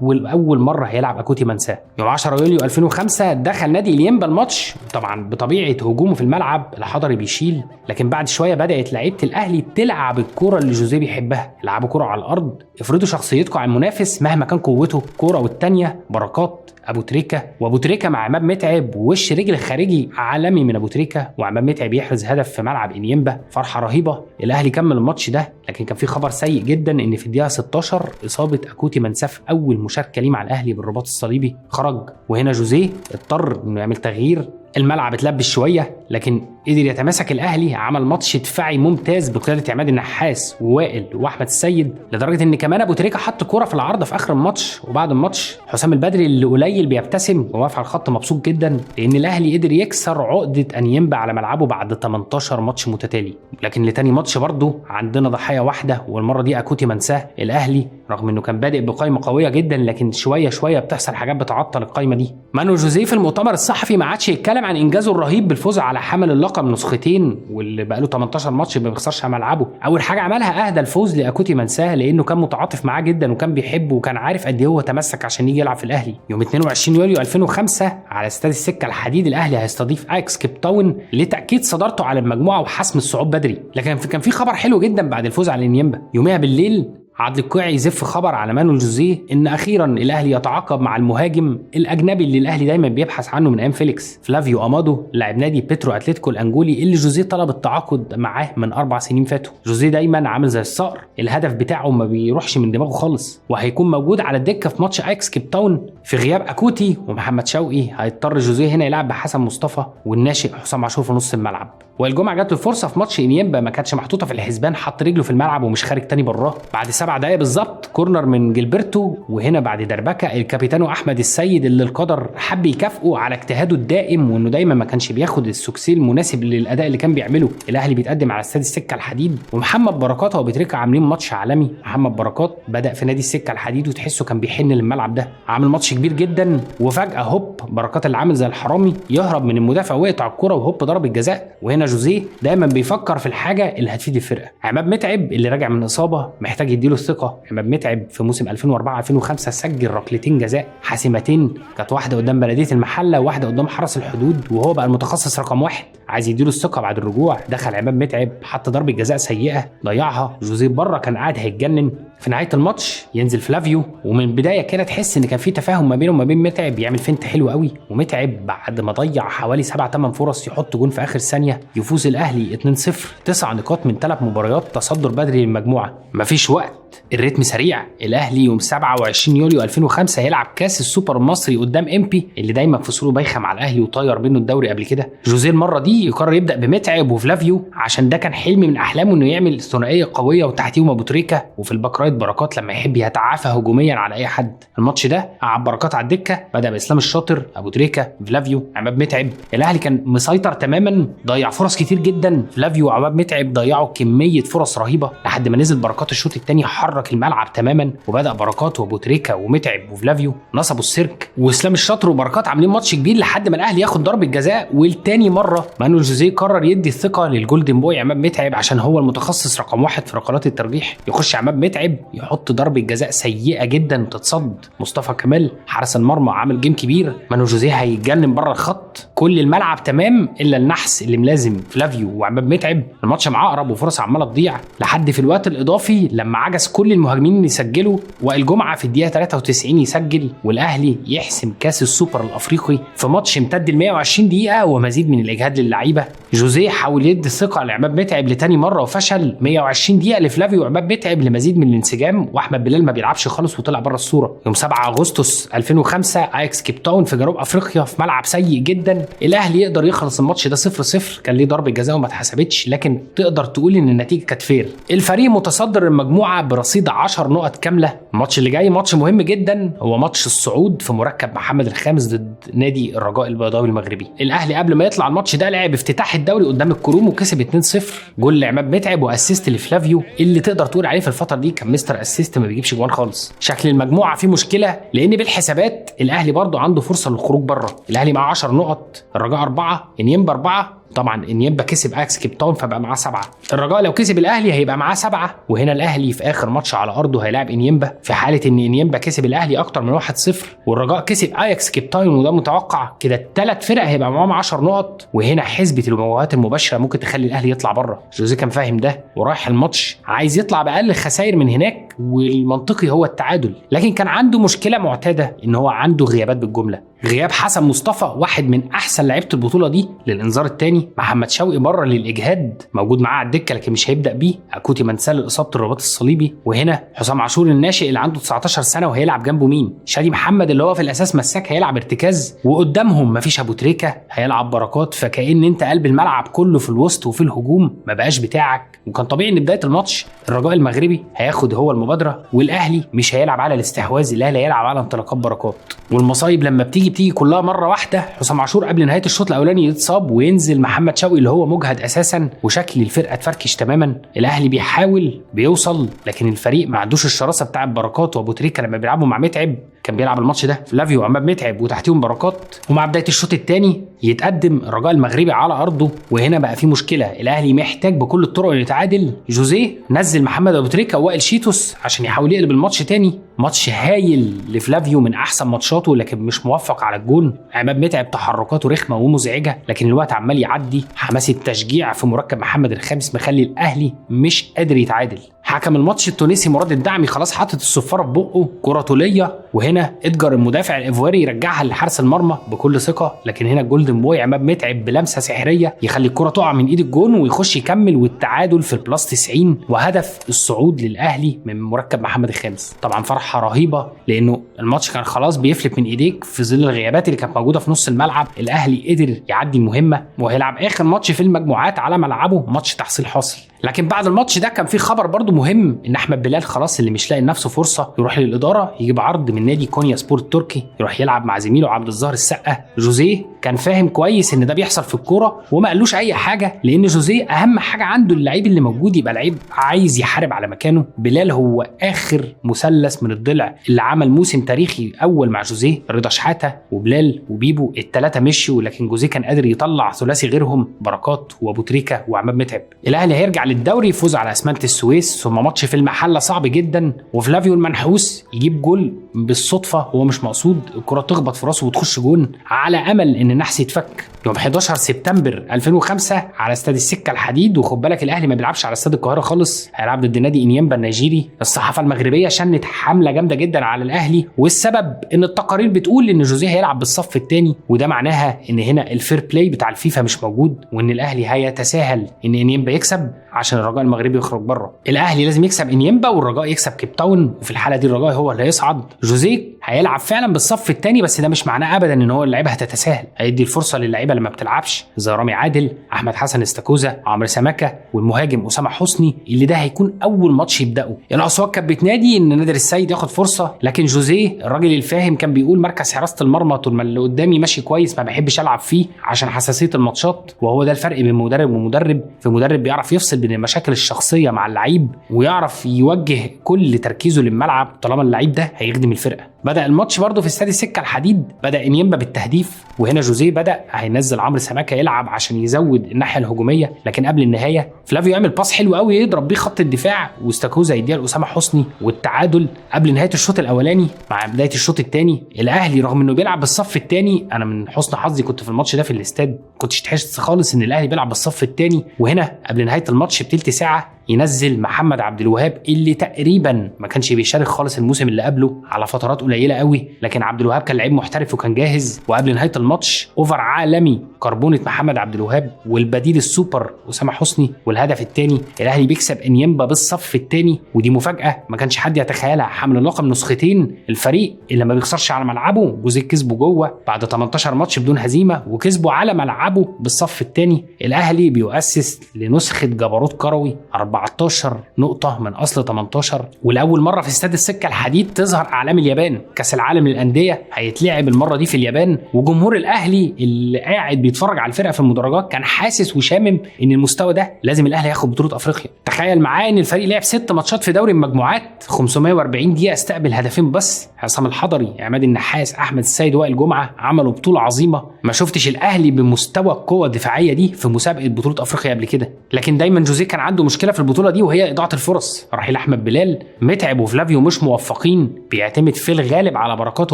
والاول مرة هيلعب اكوتي منساه. يوم 10 يوليو 2005 دخل نادي اليمبا الماتش، طبعا بطبيعة هجومه في الملعب الحضري بيشيل، لكن بعد شوية بدات لعيبة الاهلي تلعب الكورة اللي جوزيه بيحبها، لعبوا كورة على الارض، افرضوا شخصيتكم على المنافس مهما كان قوته. كورة والثانية بركات ابو تريكه، وابو تريكه مع عماد متعب ووش رجل خارجي عالمي من ابو تريكه، وعماد متعب يحرز هدف في ملعب انيمبا، فرحه رهيبة. الاهلي كمل الماتش ده، لكن كان في خبر سيء جدا ان في الدقيقة 16 اصابه اكوتي منسف اول مشاركة ليه مع الاهلي بالرباط الصليبي، خرج، وهنا جوزيه اضطر انه يعمل تغيير. الملعب اتلبس شوية لكن قدر يتماسك الاهلي، عمل ماتش دفاعي ممتاز بقيادة عماد النحاس ووائل واحمد السيد، لدرجة ان كمان ابو تريكه حط كورة في العارضة في اخر الماتش. وبعد الماتش حسام البدري اللي قليل بيبتسم وواقف على الخط مبسوط جدا لان الاهلي قدر يكسر عقده انيمبا على ملعبه بعد 18 ماتش متتالي. لكن لتاني ماتش برضه عندنا ضحية واحدة، والمرة دي اكوتي منساه. الاهلي رغم انه كان بادئ بقائمه قوية جدا لكن شوية شوية بتحصل حاجات بتعطل القائمة دي. مانويل جوزيه في المؤتمر الصحفي ما عادش يتكلم عن انجازه الرهيب بالفوز على حامل اللقب نسختين واللي بقاله 18 ماتش ما بيخسرش على ملعبه. اول حاجة عملها اهدى الفوز لاكوتي منساه لانه كان متعاطف معاه جدا وكان بيحبه وكان عارف قد ايه هو تمسك عشان يجي يلعب في الاهلي. يوم 22 يوليو 2005 على استاد السكة الحديد الاهلي هيستضيف اياكس كيب تاون لتاكيد صدارته على المجموعة وحسم الصعود بدري. لكن كان في خبر حلو جدا بعد الفوز على انيمبا. يوميها بالليل عادل القيعي يزف خبر على مانويل جوزيه ان اخيرا الاهلي يتعاقب مع المهاجم الاجنبي اللي الاهلي دايما بيبحث عنه من ايام فيليكس، فلافيو امادو لاعب نادي بيترو اتلتيكو الانجولي اللي جوزيه طلب التعاقد معاه من 4 سنين فاتوا. جوزيه دايما عامل زي الصقر، الهدف بتاعه ما بيروحش من دماغه خالص، وهيكون موجود على الدكة في ماتش اياكس كيب تاون في غياب اكوتي ومحمد شوقي. هيضطر جوزيه هنا يلعب بحسن مصطفى والناشئ حسام عاشور في نص الملعب. والجمعة جات له فرصة في ماتش انيمبا ما كانتش محطوطة في الحسبان، حط رجله في الملعب ومش خارج تاني براه. بعد 7 دقايق بالظبط corner من جilberto، وهنا بعد دربكه الكابيتانو احمد السيد اللي القدر حب يكافئه على اجتهاده الدائم وانه دايما ما كانش بياخد ال succès المناسب للاداء اللي كان بيعمله. الاهلي بيتقدم على استاد السكة الحديد ومحمد بركات وابو تريكه عاملين ماتش عالمي. محمد بركات بدا في نادي السكة الحديد وتحسه كان بيحن للملعب ده، عامل ماتش كبير جدا، وفجاة هوب بركات اللي عامل زي الحرامي يهرب من المدافع ويقطع الكره وهوب ضرب الجزاء. وهنا وهنا جوزيه دايما بيفكر في الحاجة اللي هتفيد الفرقة. عماد متعب اللي راجع من اصابه محتاج يديله الثقة. عماد متعب في موسم 2004 2005 سجل ركلتين جزاء حاسمتين، كانت واحدة قدام بلديه المحلة وواحدة قدام حرس الحدود، وهو بقى المتخصص رقم 1. عايز يديله الثقة بعد الرجوع. دخل عماد متعب حط ضربه جزاء سيئه ضيعها، جوزيه بره كان قاعد هيتجنن. في نهاية الماتش ينزل فلافيو، ومن البداية كده تحس ان كان في تفاهم ما بينه وما بين متعب، يعمل feint حلو قوي. ومتعب بعد ما ضيع حوالي 7-8 فرص يحط جون في اخر ثانية، يفوز الاهلي 2-0. 9 نقاط من 3 مباريات، تصدر بدري للمجموعة. مفيش وقت، الريتم سريع. الاهلي يوم 27 يوليو 2005 هيلعب كاس السوبر المصري قدام امبي اللي دايما فصوله بايخة مع الاهلي وطير منه الدوري قبل كده. جوزيه المرة دي يقرر يبدا بمتعب وفلافيو، عشان ده كان حلم من احلامه انه يعمل ثنائية قوية وتحتيهم ابو تريكه، وفي ال back right بركات لما يحب يتعافى هجوميا على اي حد. الماتش ده قعد بركات على الدكة، بدا باسلام الشاطر، ابو تريكه، فلافيو، عماد متعب. الاهلي كان مسيطر تماما، ضيع فرص كتير جدا. فلافيو وعماد متعب ضيعوا كمية فرص رهيبة لحد ما نزل بركات الشوط الثاني حرك الملعب تماما، وبدا بركات وابو تريكه ومتعب وفلافيو نصبوا السيرك، واسلام الشاطر وبركات عاملين ماتش كبير لحد ما الاهلي ياخد ضربه جزاء. والتاني مرة مانويل جوزيه قرر يدي الثقة لل golden boy عماد متعب عشان هو المتخصص رقم 1 في ركلات الترجيح. يخش عماد متعب يحط ضربه جزاء سيئه جدا وتتصد. مصطفى كمال حارس المرمى عامل game كبير. مانويل جوزيه هيتجنن بره الخط، كل الملعب تمام الا النحس اللي ملازم فلافيو وعماد متعب. الماتش معقرب وفرص عماله تضيع لحد في الوقت الاضافي لما عجز كل المهاجمين اللي يسجلوا، وائل جمعه في الدقيقة 93 يسجل، والاهلي يحسم كاس السوبر الافريقي في ماتش امتد ل 120 دقيقة ومزيد من الاجهاد للعيبة. جوزيه حاول يدي الثقة لعماد متعب لتاني مرة وفشل. 120 دقيقة لفلافيو وعماد متعب لمزيد من الانسجام، واحمد بلال ما بيلعبش خالص وطلع بره الصورة. يوم 7 اغسطس 2005 اياكس كيب تاون في جنوب افريقيا في ملعب سيء جدا، الاهلي يقدر يخلص الماتش ده 0-0. كان ليه ضربه جزاء وما اتحسبتش، لكن تقدر تقول ان النتيجة كانت fair. الفريق متصدر المجموعة برصيد 10 نقط كاملة. الماتش اللي جاي ماتش مهم جدا، هو ماتش الصعود في مركب محمد الخامس ضد نادي الرجاء البيضاوي المغربي. الاهلي قبل ما يطلع الماتش ده لعب افتتاح الدوري قدام الكروم وكسب 2-0، جول لعماد متعب و assist لفلافيو اللي تقدر تقول عليه في الفترة دي كان mister assist، ما بيجيبش جوان خالص. شكل المجموعة فيه مشكلة، لان بالحسابات الاهلي برضو عنده فرصة للخروج بره. الاهلي معاه 10 نقط، الرجاء 4، انيمبا 4. طبعا انيمبا كسب اياكس كيب تاون فبقى معاه 7. الرجاء لو كسب الاهلي هيبقى معاه 7، وهنا الاهلي في اخر ماتش على ارضه هيلاعب انيمبا. في حاله ان انيمبا كسب الاهلي اكتر من 1-0 والرجاء كسب اياكس كيب تاون، وده متوقع كده، الثلاث فرق هيبقى معاهم 10 نقط، وهنا حسبه المواجهات المباشرة ممكن تخلي الاهلي يطلع بره. جوزيه كان فاهم ده ورايح الماتش عايز يطلع باقل خسائر من هناك، والمنطقي هو التعادل. لكن كان عنده مشكلة معتادة ان هو عنده غيابات بالجملة. غياب حسن مصطفى واحد من احسن لعيبة البطولة دي للانذار الثاني، محمد شوقي بره للاجهاد موجود معاه على الدكة لكن مش هيبدا بيه، اكوتي منسال لاصابة الرباط الصليبي، وهنا حسام عاشور الناشئ اللي عنده 19 سنة وهيلعب جنبه مين؟ شادي محمد اللي هو في الاساس مساك هيلعب ارتكاز، وقدامهم مفيش ابو تريكه هيلعب بركات. فكأن انت قلب الملعب كله في الوسط وفي الهجوم ما بقاش بتاعك. وكان طبيعي ان بداية الماتش الرجاء المغربي هياخد هو المبادرة، والاهلي مش هيلعب على الاستحواذ، الاهلي هيلعب على انطلاقات بركات. والمصايب لما بتيجي كلها مرة واحدة. حسام عاشور قبل نهاية الشوط الاولاني يتصاب وينزل محمد شوقي اللي هو مجهد اساسا، وشكل الفرقة اتفركش تماما. الاهلي بيحاول بيوصل، لكن الفريق ما عندوش الشراسه بتاعه بركات وابو تريكه لما بيلعبوا مع متعب. كان بيلعب الماتش ده فلافيو وعماد متعب وتحتيهم بركات. ومع بداية الشوط الثاني يتقدم الرجاء المغربي على ارضه، وهنا بقى في مشكلة، الاهلي محتاج بكل الطرق انه يتعادل. جوزيه نزل محمد ابو تريكه ووائل شيتوس عشان يحاول يقلب الماتش تاني. ماتش هايل لفلافيو من احسن ماتشاته، لكن مش موفق على الجون. عماد متعب تحركاته رخمة ومزعجه، لكن الوقت عمال يعدي. حماس التشجيع في مركب محمد الخامس مخلي الاهلي مش قادر يتعادل. حكم الماتش التونسي مراد الدعمي خلاص حاطط الصفاره في بقه، كره طوليه، وهنا ادجر المدافع الايفواري يرجعها لحارس المرمى بكل ثقة، لكن هنا ال golden boy عماد متعب بلمسه سحريه يخلي الكره تقع من ايد الجون ويخش يكمل، والتعادل في ال plus 90 وهدف الصعود للاهلي من مركب محمد الخامس. طبعا فرحه رهيبة لانه الماتش كان خلاص بيفلت من ايديك في ظل الغيابات اللي كانت موجودة في نص الملعب. الاهلي قدر يعدي المهمة وهيلعب اخر ماتش في المجموعات على ملعبه، ماتش تحصيل حاصل. لكن بعد الماتش ده كان في خبر برضو مهم، ان احمد بلال خلاص اللي مش لاقي لنفسه فرصة يروح للادارة يجيب عرض من نادي كونيا سبورت التركي، يروح يلعب مع زميله عبد الظاهر السقا. جوزيه كان فاهم كويس ان ده بيحصل في الكورة وما قالوش اي حاجة، لان جوزيه اهم حاجة عنده اللعيب اللي موجود يبقى لعيب عايز يحارب على مكانه. بلال هو اخر مثلث من الضلع اللي عمل موسم تاريخي اول مع جوزيه، رضا شحاته وبلال وبيبو الثلاثة مشوا، لكن جوزيه كان قادر يطلع ثلاثي غيرهم، بركات وابو تريكه وعماد متعب. الاهلي هيرجع للدوري، يفوز على اسمنت السويس، ثم ماتش في المحلة صعب جدا، وفلافيو المنحوس يجيب جول بالصدفة هو مش مقصود، الكره تخبط في راسه وتخش جون، على امل ان النحس يتفك. يوم 11 سبتمبر 2005 على استاد السكة الحديد، وخد بالك الاهلي ما بيلعبش على استاد القاهرة خالص، هيلعب ضد نادي انيمبا النيجيري. الصحافة المغربية شنت حمله جامدة جدا على الاهلي، والسبب ان التقارير بتقول ان جوزيه هيلعب بالصف الثاني، وده معناها ان هنا ال fair play بتاع الفيفا مش موجود، وان الاهلي هيتساهل ان انيمبا يكسب عشان الرجاء المغربي يخرج بره. الاهلي لازم يكسب انيمبا والرجاء يكسب كيب تاون، وفي الحالة دي الرجاء هو اللي هيصعد. جوزيه هيلعب فعلا بالصف الثاني، بس ده مش معناه ابدا ان هو اللعيبة هتتساهل، هيدي الفرصة للعيبة اللي ما بتلعبش زي رامي عادل، احمد حسن استاكوزا، عمرو سماكه، والمهاجم اسامة حسني اللي ده هيكون اول ماتش يبداه. الاصوات كانت بتنادي ان نادر السيد ياخد فرصة، لكن جوزيه الراجل الفاهم كان بيقول مركز حراسة المرمى طول ما اللي قدامي ماشي كويس ما بحبش العب فيه عشان حساسية الماتشات. وهو ده الفرق بين مدرب ومدرب، في مدرب بيعرف يفصل بين المشاكل الشخصية مع اللعيب ويعرف يوجه كل تركيزه للملعب طالما اللعيب ده هيخدم الفرقة. بدا الماتش برده في استاد السكة الحديد، بدا انيمبا بالتهديف، وهنا جوزيه بدا هينزل عمرو سماكه يلعب عشان يزود الناحية الهجومية، لكن قبل النهاية فلافيو يعمل pass حلو قوي يضرب بيه خط الدفاع، واستاكوزا يديها لاسامة حسني، والتعادل قبل نهاية الشوط الاولاني. مع بداية الشوط الثاني الاهلي رغم انه بيلعب بالصف الثاني، انا من حسن حظي كنت في الماتش ده في الاستاد، كنتش تحس خالص ان الاهلي بيلعب بالصف الثاني. وهنا قبل نهاية الماتش بتلت ساعة ينزل محمد عبد الوهاب اللي تقريبا ما كانش بيشارك خالص الموسم اللي قبله على فترات قليله قوي، لكن عبد الوهاب كان لعيب محترف وكان جاهز. وقبل نهاية الماتش over عالمي، كربونه محمد عبد الوهاب والبديل السوبر اسامة حسني، والهدف الثاني. الاهلي بيكسب انيمبا بالصف الثاني، ودي مفاجاة ما كانش حد يتخيلها. حمل اللقب نسختين، الفريق اللي ما بيخسرش على ملعبه جوزيه كسبه جوه بعد 18 ماتش بدون هزيمة، وكسبه على ملعبه بالصف الثاني. الاهلي بيؤسس لنسخه جبروت كروي، 14 نقطة من أصل 18، ولأول مرة في استاد السكة الحديد تظهر أعلام اليابان. كأس العالم للأندية هيتلعب المرة دي في اليابان، وجمهور الأهلي اللي قاعد بيتفرج على الفرقة في المدرجات كان حاسس وشامم إن المستوى ده لازم الأهلي ياخد بطولة أفريقيا. تخيل معاه إن الفريق لعب 6 ماتشات في دوري المجموعات، 540 دقيقة، استقبل هدفين بس. عصام الحضري، عماد النحاس، أحمد السيد، وائل جمعة عملوا بطولة عظيمة. ما شفتش الأهلي بمستوى القوة الدفاعية دي في مسابقة بطولة أفريقيا قبل كده. لكن دايما جوزيه كان عنده مشكلة في البطولة دي، وهي اضاعه الفرص. رحيل احمد بلال، متعب وفلافيو مش موفقين، بيعتمد في الغالب على بركات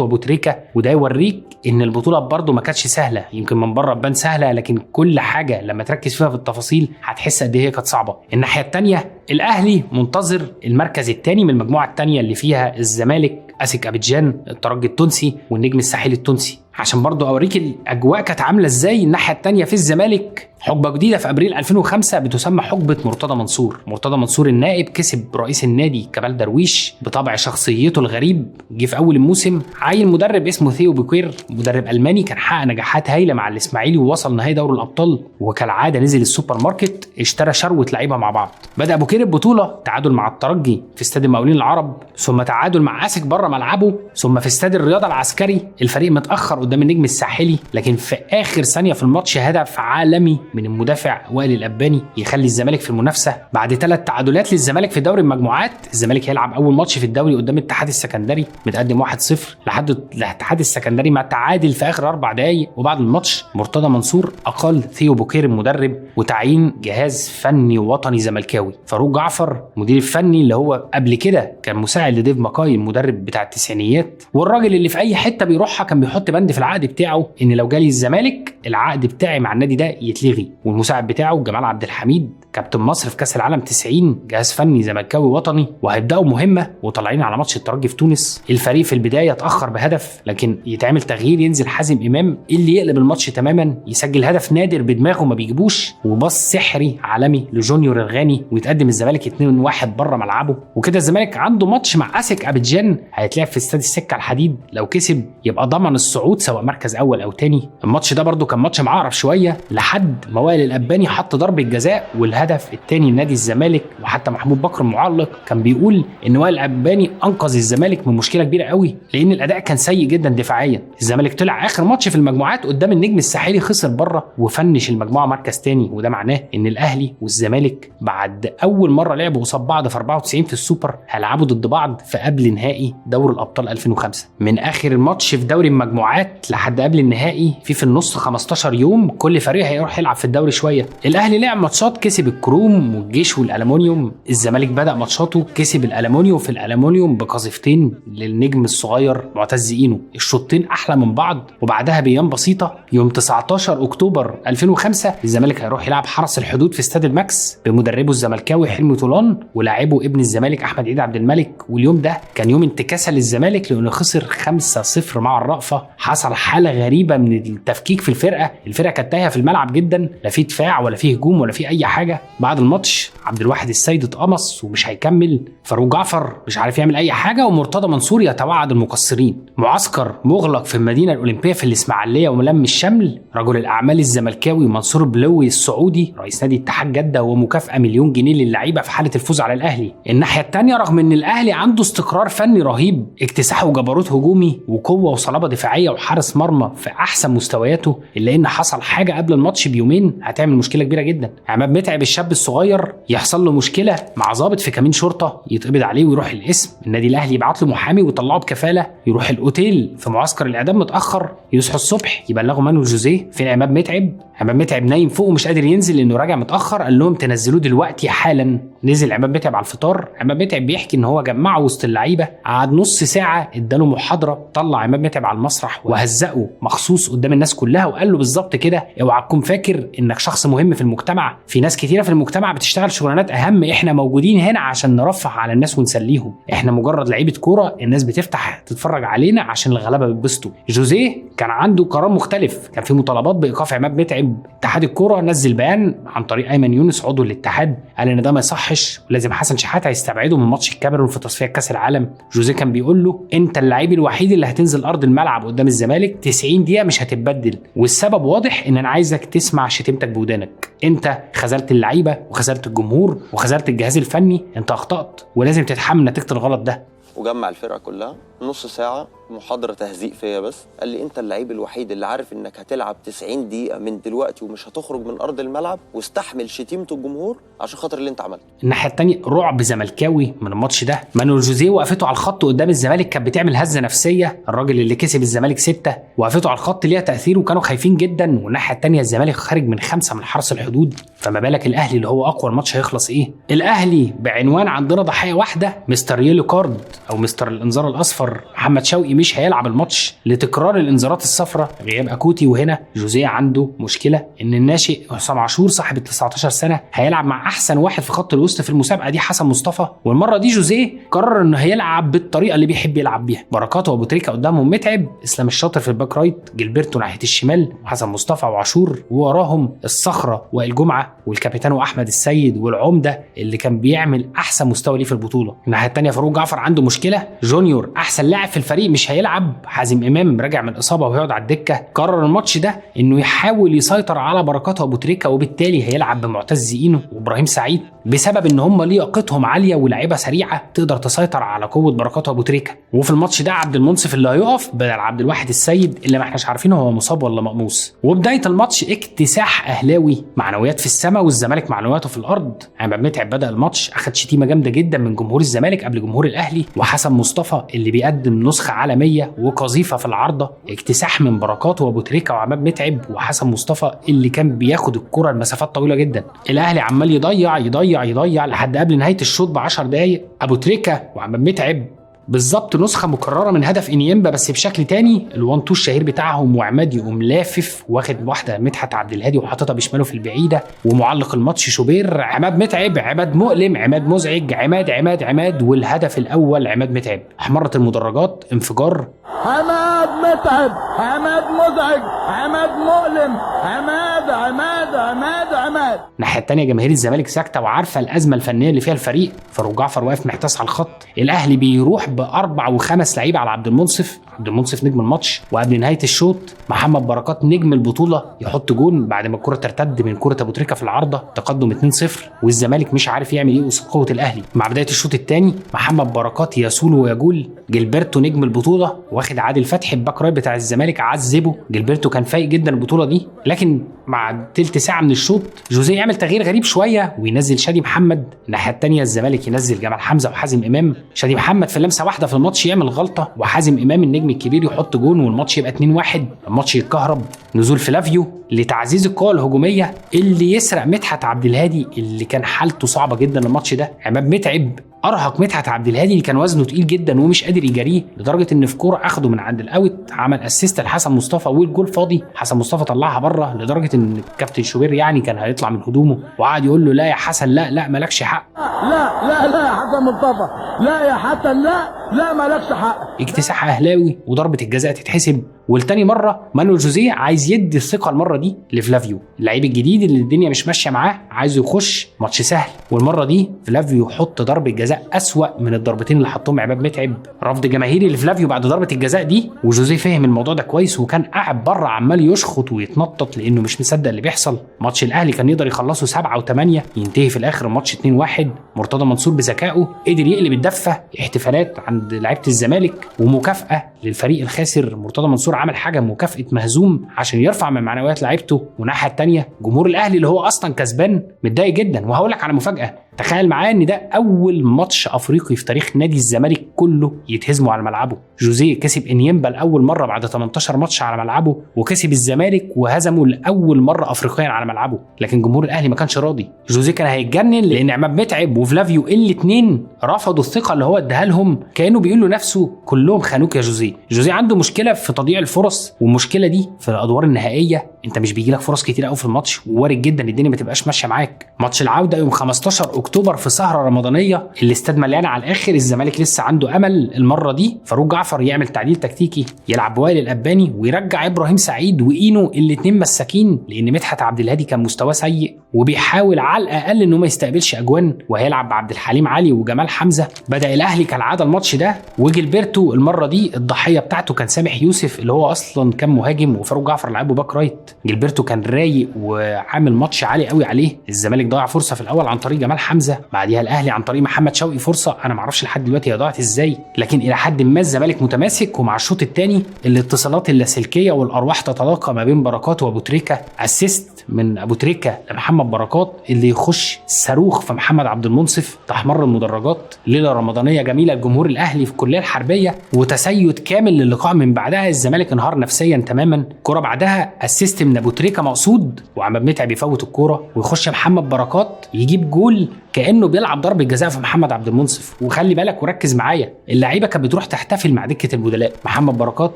وابو تريكه، وده يوريك ان البطولة برده ما كانتش سهلة. يمكن من بره تبان سهلة، لكن كل حاجة لما تركز فيها في التفاصيل هتحس قد ايه هي كانت صعبة. الناحية الثانية الاهلي منتظر المركز الثاني من المجموعة الثانية اللي فيها الزمالك، اسك ابيجان، الترجي التونسي، والنجم الساحلي التونسي. عشان برضو اوريك الاجواء كانت عامله ازاي. الناحية الثانية في الزمالك حقبة جديدة في ابريل 2005 بتسمى حقبة مرتضى منصور. مرتضى منصور النائب كسب رئيس النادي كمال درويش بطبع شخصيته الغريب. جه في اول الموسم عين مدرب اسمه ثيو بوكير، مدرب الماني كان حقق نجاحات هايلة مع الاسماعيلي ووصل نهائي دوري الابطال، وكالعادة نزل السوبر ماركت اشترى شروه لعيبة مع بعض. بدا بوكير البطولة تعادل مع الترجي في استاد المقاولين العرب، ثم تعادل مع اسك بره ملعبه، ثم في استاد الرياضة العسكري الفريق متاخر قدام النجم الساحلي، لكن في اخر ثانية في الماتش هدف عالمي من المدافع وائل الأباني يخلي الزمالك في المنافسة. بعد 3 تعادلات للزمالك في دوري المجموعات، الزمالك هيلعب اول ماتش في الدوري قدام الاتحاد السكندري متقدم 1-0 لحد الاتحاد السكندري ما تعادل في اخر 4 دقائق. وبعد الماتش مرتضى منصور اقال ثيو بوكير المدرب وتعيين جهاز فني وطني زملكاوي، فاروق جعفر مدير الفني اللي هو قبل كده كان مساعد لديف ماكاي المدرب بتاع التسعينيات، والراجل اللي في اي حتة بيروحها كان بيحط بند في العقد بتاعه ان لو جالي الزمالك العقد بتاعي مع النادي ده يتلغي. والمساعد بتاعه جمال عبد الحميد كابتن مصر في كاس العالم 90، جهاز فني زملكاوي وطني. وهيبداوا مهمة وطالعين على ماتش الترجي في تونس. الفريق في البداية اتاخر بهدف، لكن يتعمل تغيير، ينزل حازم امام اللي يقلب الماتش تماما، يسجل هدف نادر بدماغه ما بيجيبوش، وباص سحري عالمي لجونيور الغاني، ويتقدم الزمالك 2-1 بره ملعبه. وكده الزمالك عنده ماتش مع اسك ابيجان هيتلعب في استاد السكة الحديد، لو كسب يبقى ضمن الصعود سواء مركز اول او تاني. الماتش ده برده كان كان ماتش معقرب شوية لحد ما وائل الاباني حط ضربه جزاء والهدف الثاني لنادي الزمالك. وحتى محمود بكر المعلق كان بيقول ان وائل الاباني انقذ الزمالك من مشكلة كبيرة قوي، لان الاداء كان سيء جدا دفاعيا. الزمالك طلع اخر ماتش في المجموعات قدام النجم الساحلي خسر بره وفنش المجموعة مركز ثاني، وده معناه ان الاهلي والزمالك بعد اول مرة لعبوا قصاد بعض في 94 في السوبر هيلعبوا ضد بعض في قبل نهائي دوري الابطال 2005. من اخر الماتش في دوري المجموعات لحد قبل النهائي في النص 15 يوم، كل فريق هيروح يلعب في الدوري شوية. الاهلي لعب ماتشات، كسب الكروم والجيش والالومنيوم. الزمالك بدا ماتشاته كسب الالومنيوم في الالومنيوم بقذيفتين للنجم الصغير معتز اينو، الشوطين احلى من بعض. وبعدها بايام بسيطة يوم 19 اكتوبر 2005 الزمالك هيروح يلعب حرس الحدود في استاد الماكس بمدربه الزملكاوي حلمي طولان ولاعبه ابن الزمالك احمد عيد عبد الملك. واليوم ده كان يوم انتكاسه للزمالك لانه خسر 5-0 مع الرأفة. حصل حاله غريبة من التفكيك في الفرقة، الفرقة كانت تايهه في الملعب جدا، لا في دفاع ولا في هجوم ولا في اي حاجة. بعد الماتش عبد الواحد السيد اتقمص ومش هيكمل، فاروق جعفر مش عارف يعمل اي حاجة، ومرتضى منصور يتوعد المقصرين. معسكر مغلق في المدينة الاولمبية في الاسماعيلية وملم الشمل، رجل الاعمال الزملكاوي منصور بلوي السعودي رئيس نادي اتحاد جده ومكافاه 1,000,000 جنيه للعيبة في حاله الفوز على الاهلي. الناحية الثانية رغم ان الاهلي عنده استقرار فني رهيب، اكتساح وجبروت هجومي وقوه وصلابه دفاعية وحارس مرمى في احسن مستوياته، الا ان حصل حاجة قبل الماتش بيومين هتعمل مشكلة كبيرة جدا. عماد متعب الشاب الصغير يحصل له مشكلة مع ضابط في كمين شرطه، يتقبض عليه ويروح القسم، النادي الاهلي يبعت له محامي ويطلعه بكفاله، يروح الاوتيل في معسكر الاعدام متاخر، يصحوا الصبح يبلغوا مانويل جوزيه فين عماد متعب. عماد متعب نايم فوق ومش قادر ينزل لانه راجع متاخر، قال لهم تنزلوه دلوقتي حالا. نزل عماد متعب على الفطار. عماد متعب بيحكي ان هو جمعه وسط اللعيبة، قعد نص ساعة اداله محاضرة، طلع عماد متعب على المسرح وهزقه مخصوص قدام الناس كلها وقال له بالظبط كده: اوعى تكون فاكر انك شخص مهم في المجتمع، في ناس كتيرة في المجتمع بتشتغل شغلانات اهم، احنا موجودين هنا عشان نرفه على الناس ونسليهم، احنا مجرد لعيبة كورة الناس بتفتح تتفرج علينا عشان الغلابة بتبسطوا. جوزيه كان عنده قرار مختلف، كان في مطالبات بايقاف عماد متعب. اتحاد الكورة نزل بيان عن طريق ايمن يونس عضو الاتحاد، قال ان ده ما يصحش ولازم حسن شحاته هيستبعده من ماتش الكاميرون في تصفيات كاس العالم. جوزيه كان بيقول له انت اللعيب الوحيد اللي هتنزل ارض الملعب قدام الزمالك 90 دقيقة مش هتتبدل، والسبب واضح ان انا عايزك تسمع شتيمتك بودانك، انت خذلت اللعيبة وخذلت الجمهور وخذلت الجهاز الفني، انت اخطات ولازم تتحمل نتيجة الغلط ده. وجمع الفرقة كلها نص ساعة محاضرة تهزيق فيا، بس قال لي انت اللعيب الوحيد اللي عارف انك هتلعب 90 دقيقة من دلوقتي ومش هتخرج من ارض الملعب، واستحمل شتيمه الجمهور عشان خاطر اللي انت عملته. الناحية الثانية رعب زملكاوي من الماتش ده. مانويل جوزيه وقفته على الخط قدام الزمالك كانت بتعمل هزه نفسية، الراجل اللي كسب الزمالك 6 وقفته على الخط ليها تاثير وكانوا خايفين جدا. والناحية الثانية الزمالك خارج من 5 من حرس الحدود، فما بالك الاهلي اللي هو اقوى الماتش هيخلص ايه؟ الاهلي بعنوان عندنا ضحية واحدة، mister yellow card او مستر الانذار الاصفر محمد شوقي مش هيلعب الماتش لتكرار الانذارات الصفراء، غياب اكوتي. وهنا جوزيه عنده مشكلة ان الناشئ حسام عاشور صاحب ال 19 سنة هيلعب مع احسن واحد في خط الوسط في المسابقة دي حسن مصطفى، والمرة دي جوزيه قرر انه هيلعب بالطريقة اللي بيحب يلعب بيها، بركات وابو تريكه قدامهم متعب، اسلام الشاطر في ال back right، جilberto ناحية الشمال، وحسن مصطفى وعاشور، ووراهم الصخرة وائل جمعه والكابتن واحمد السيد والعمده اللي كان بيعمل احسن مستوى ليه في البطولة. الناحية الثانية فاروق جعفر عنده مشكلة، جونيور احسن لاعب في الفريق مش هيلعب، حازم امام راجع من اصابه وهيقعد على الدكة. قرر الماتش ده انه يحاول يسيطر على بركات وابو تريكه، وبالتالي هيلعب بمعتز اينو وابراهيم سعيد بسبب ان هم لياقتهم عالية ولاعيبه سريعة تقدر تسيطر على قوة بركات وابو تريكه. وفي الماتش ده عبد المنصف اللي هيقف بدل عبد الواحد السيد اللي ما احناش عارفين هو مصاب ولا مقموص. وبداية الماتش اكتساح اهلاوي، معنويات في السماء والزمالك معنوياته في الارض. عماد متعب بدا الماتش اخد شتيمه جامدة جدا من جمهور الزمالك قبل جمهور الاهلي، وحسن مصطفى اللي بيقدم نسخه عالمية وقذيفه في العارضة، اكتساح من بركات وابو تريكه وعماد متعب وحسن مصطفى اللي كان بياخد الكره لمسافات طويلة جدا. الاهلي عمال يضيع يضيع يضيع لحد قبل نهاية الشوط ب10 دقايق ابو تريكه وعماد متعب بالظبط نسخه مكررة من هدف انيمبا بس بشكل تاني، ال one two الشهير بتاعهم، وعماد يقوم لافف واخد واحدة مدحت عبد الهادي وحاططها بشماله في البعيدة، ومعلق الماتش شوبير عماد متعب، عماد مؤلم، عماد مزعج، عماد عماد عماد، والهدف الاول عماد متعب. احمرت المدرجات، انفجار، عماد متعب، عماد مزعج، عماد مؤلم، عماد عماد عماد عماد. الناحية الثانية جماهير الزمالك ساكته وعارفه الازمة الفنية اللي فيها الفريق، فاروق جعفر واقف محتاس على الخط، الاهلي بيروح ب4 و5 لعيبة على عبد المنصف. عبد المنصف نجم الماتش. وقبل نهاية الشوط محمد بركات نجم البطولة يحط جون بعد ما الكره ترتد من كره ابو تريكه في العارضة، تقدم 2-0 والزمالك مش عارف يعمل ايه قصاد قوة الاهلي. مع بداية الشوط الثاني محمد بركات يسول ويجول، جilberto نجم البطولة واخد عادل فتحي ال back right بتاع الزمالك عذبه، جilberto كان فايق جدا البطولة دي. لكن مع تلت ساعة من الشوط جوزيه يعمل تغيير غريب شوية وينزل شادي محمد. الناحية الثانية الزمالك ينزل جمال حمزة وحازم امام. شادي محمد في لمسه واحدة في الماتش يعمل غلطه، وحازم امام النجم الكبير يحط جون والماتش يبقى 2-1. الماتش يتكهرب. نزول فلافيو لتعزيز القوة الهجومية اللي يسرق مدحت عبد الهادي اللي كان حالته صعبة جدا الماتش ده. عماد متعب ارهق مدحت عبد الهادي اللي كان وزنه تقيل جدا ومش قادر يجاريه، لدرجة ان في كورة اخده من عند ال out عمل assist لحسن مصطفى والجول فاضي، حسن مصطفى طلعها بره، لدرجة ان الكابتن شوبير يعني كان هيطلع من هدومه وقعد يقول له لا يا حسن، لا لا مالكش حق، لا لا لا يا حسن مصطفى، لا يا حسن، لا لا مالكش حق. اكتساح اهلاوي وضربه الجزاء تتحسب. والتاني مرة مانويل جوزيه عايز يدي الثقة المرة دي لفلافيو اللعيب الجديد اللي الدنيا مش ماشية معاه، عايزه يخش ماتش سهل. والمرة دي فلافيو يحط ضربه جزاء اسوأ من الضربتين اللي حطهم عماد متعب. رفض جماهيري لفلافيو بعد ضربه الجزاء دي، وجوزيه فهم الموضوع ده كويس وكان قاعد بره عمال يشخط ويتنطط لانه مش مصدق اللي بيحصل. ماتش الاهلي كان يقدر يخلصه 7 و8، ينتهي في الاخر الماتش 2-1. مرتضى منصور بذكائه قدر يقلب الدفة، احتفالات عند لعيبة الزمالك ومكافاه للفريق الخاسر. مرتضى منصور عمل حاجة مكافاة مهزوم عشان يرفع من معنويات لعيبته. والناحية الثانية جمهور الاهلي اللي هو اصلا كسبان متضايق جدا. وهقول لك على مفاجاة، تخيل معايا ان ده اول ماتش افريقي في تاريخ نادي الزمالك كله يتهزموا على ملعبه. جوزيه كسب انيمبا لاول مرة بعد 18 ماتش على ملعبه، وكسب الزمالك وهزمه لاول مرة افريقيا على ملعبه. لكن جمهور الاهلي ما كانش راضي، جوزيه كان هيتجنن لان عماد متعب وفلافيو الاثنين رفضوا الثقة اللي هو اداها لهم، كانه بيقول له نفسه كلهم خانوك يا جوزيه. جوزيه عنده مشكلة في تضييع الفرص، والمشكلة دي في الادوار النهائية، انت مش بيجي لك فرص كتير قوي في الماتش، ووارد جدا الدنيا ما تبقاش ماشية معاك. ماتش العودة يوم 15 اكتوبر في سهره رمضانيه، الاستاد مليان على الاخر، الزمالك لسه عنده امل المرة دي. فاروق جعفر يعمل تعديل تكتيكي، يلعب وائل الاباني ويرجع ابراهيم سعيد واينو الاثنين مساكين، لان مدحت عبد الهادي كان مستواه سيء وبيحاول على الاقل انه ما يستقبلش اجوان، وهيلعب بعبد الحليم علي وجمال حمزة. بدا الاهلي كالعادة الماتش ده، وجilberto المرة دي الضحية بتاعته كان سامح يوسف اللي هو اصلا كان مهاجم، وفاروق جعفر لعبه back right. جilberto كان رايق وعامل ماتش عالي قوي عليه. الزمالك ضيع فرصة في الاول عن طريق جمال حمزة، بعديها الاهلي عن طريق محمد شوقي فرصة انا ما اعرفش لحد دلوقتي هي ضاعت ازاي، لكن الى حد ما الزمالك متماسك. ومع الشوط الثاني الاتصالات اللاسلكية والارواح تتلاقى ما بين بركات وابو تريكه، assist من ابو تريكه لمحمد بركات اللي يخش صاروخ في محمد عبد المنصف، تحمر المدرجات. ليلة رمضانيه جميلة لجمهور الاهلي في الكلية الحربية، وتسيد كامل للقاء. من بعدها الزمالك انهار نفسيا تماما. كرة بعدها assist من ابو تريكه مقصود، وعماد متعب يفوت الكورة ويخش محمد بركات يجيب جول كانه بيلعب ضربه جزاء في محمد عبد المنصف. وخلي بالك وركز معايا، اللعيبة كانت بتروح تحتفل مع دكه البدلاء. محمد بركات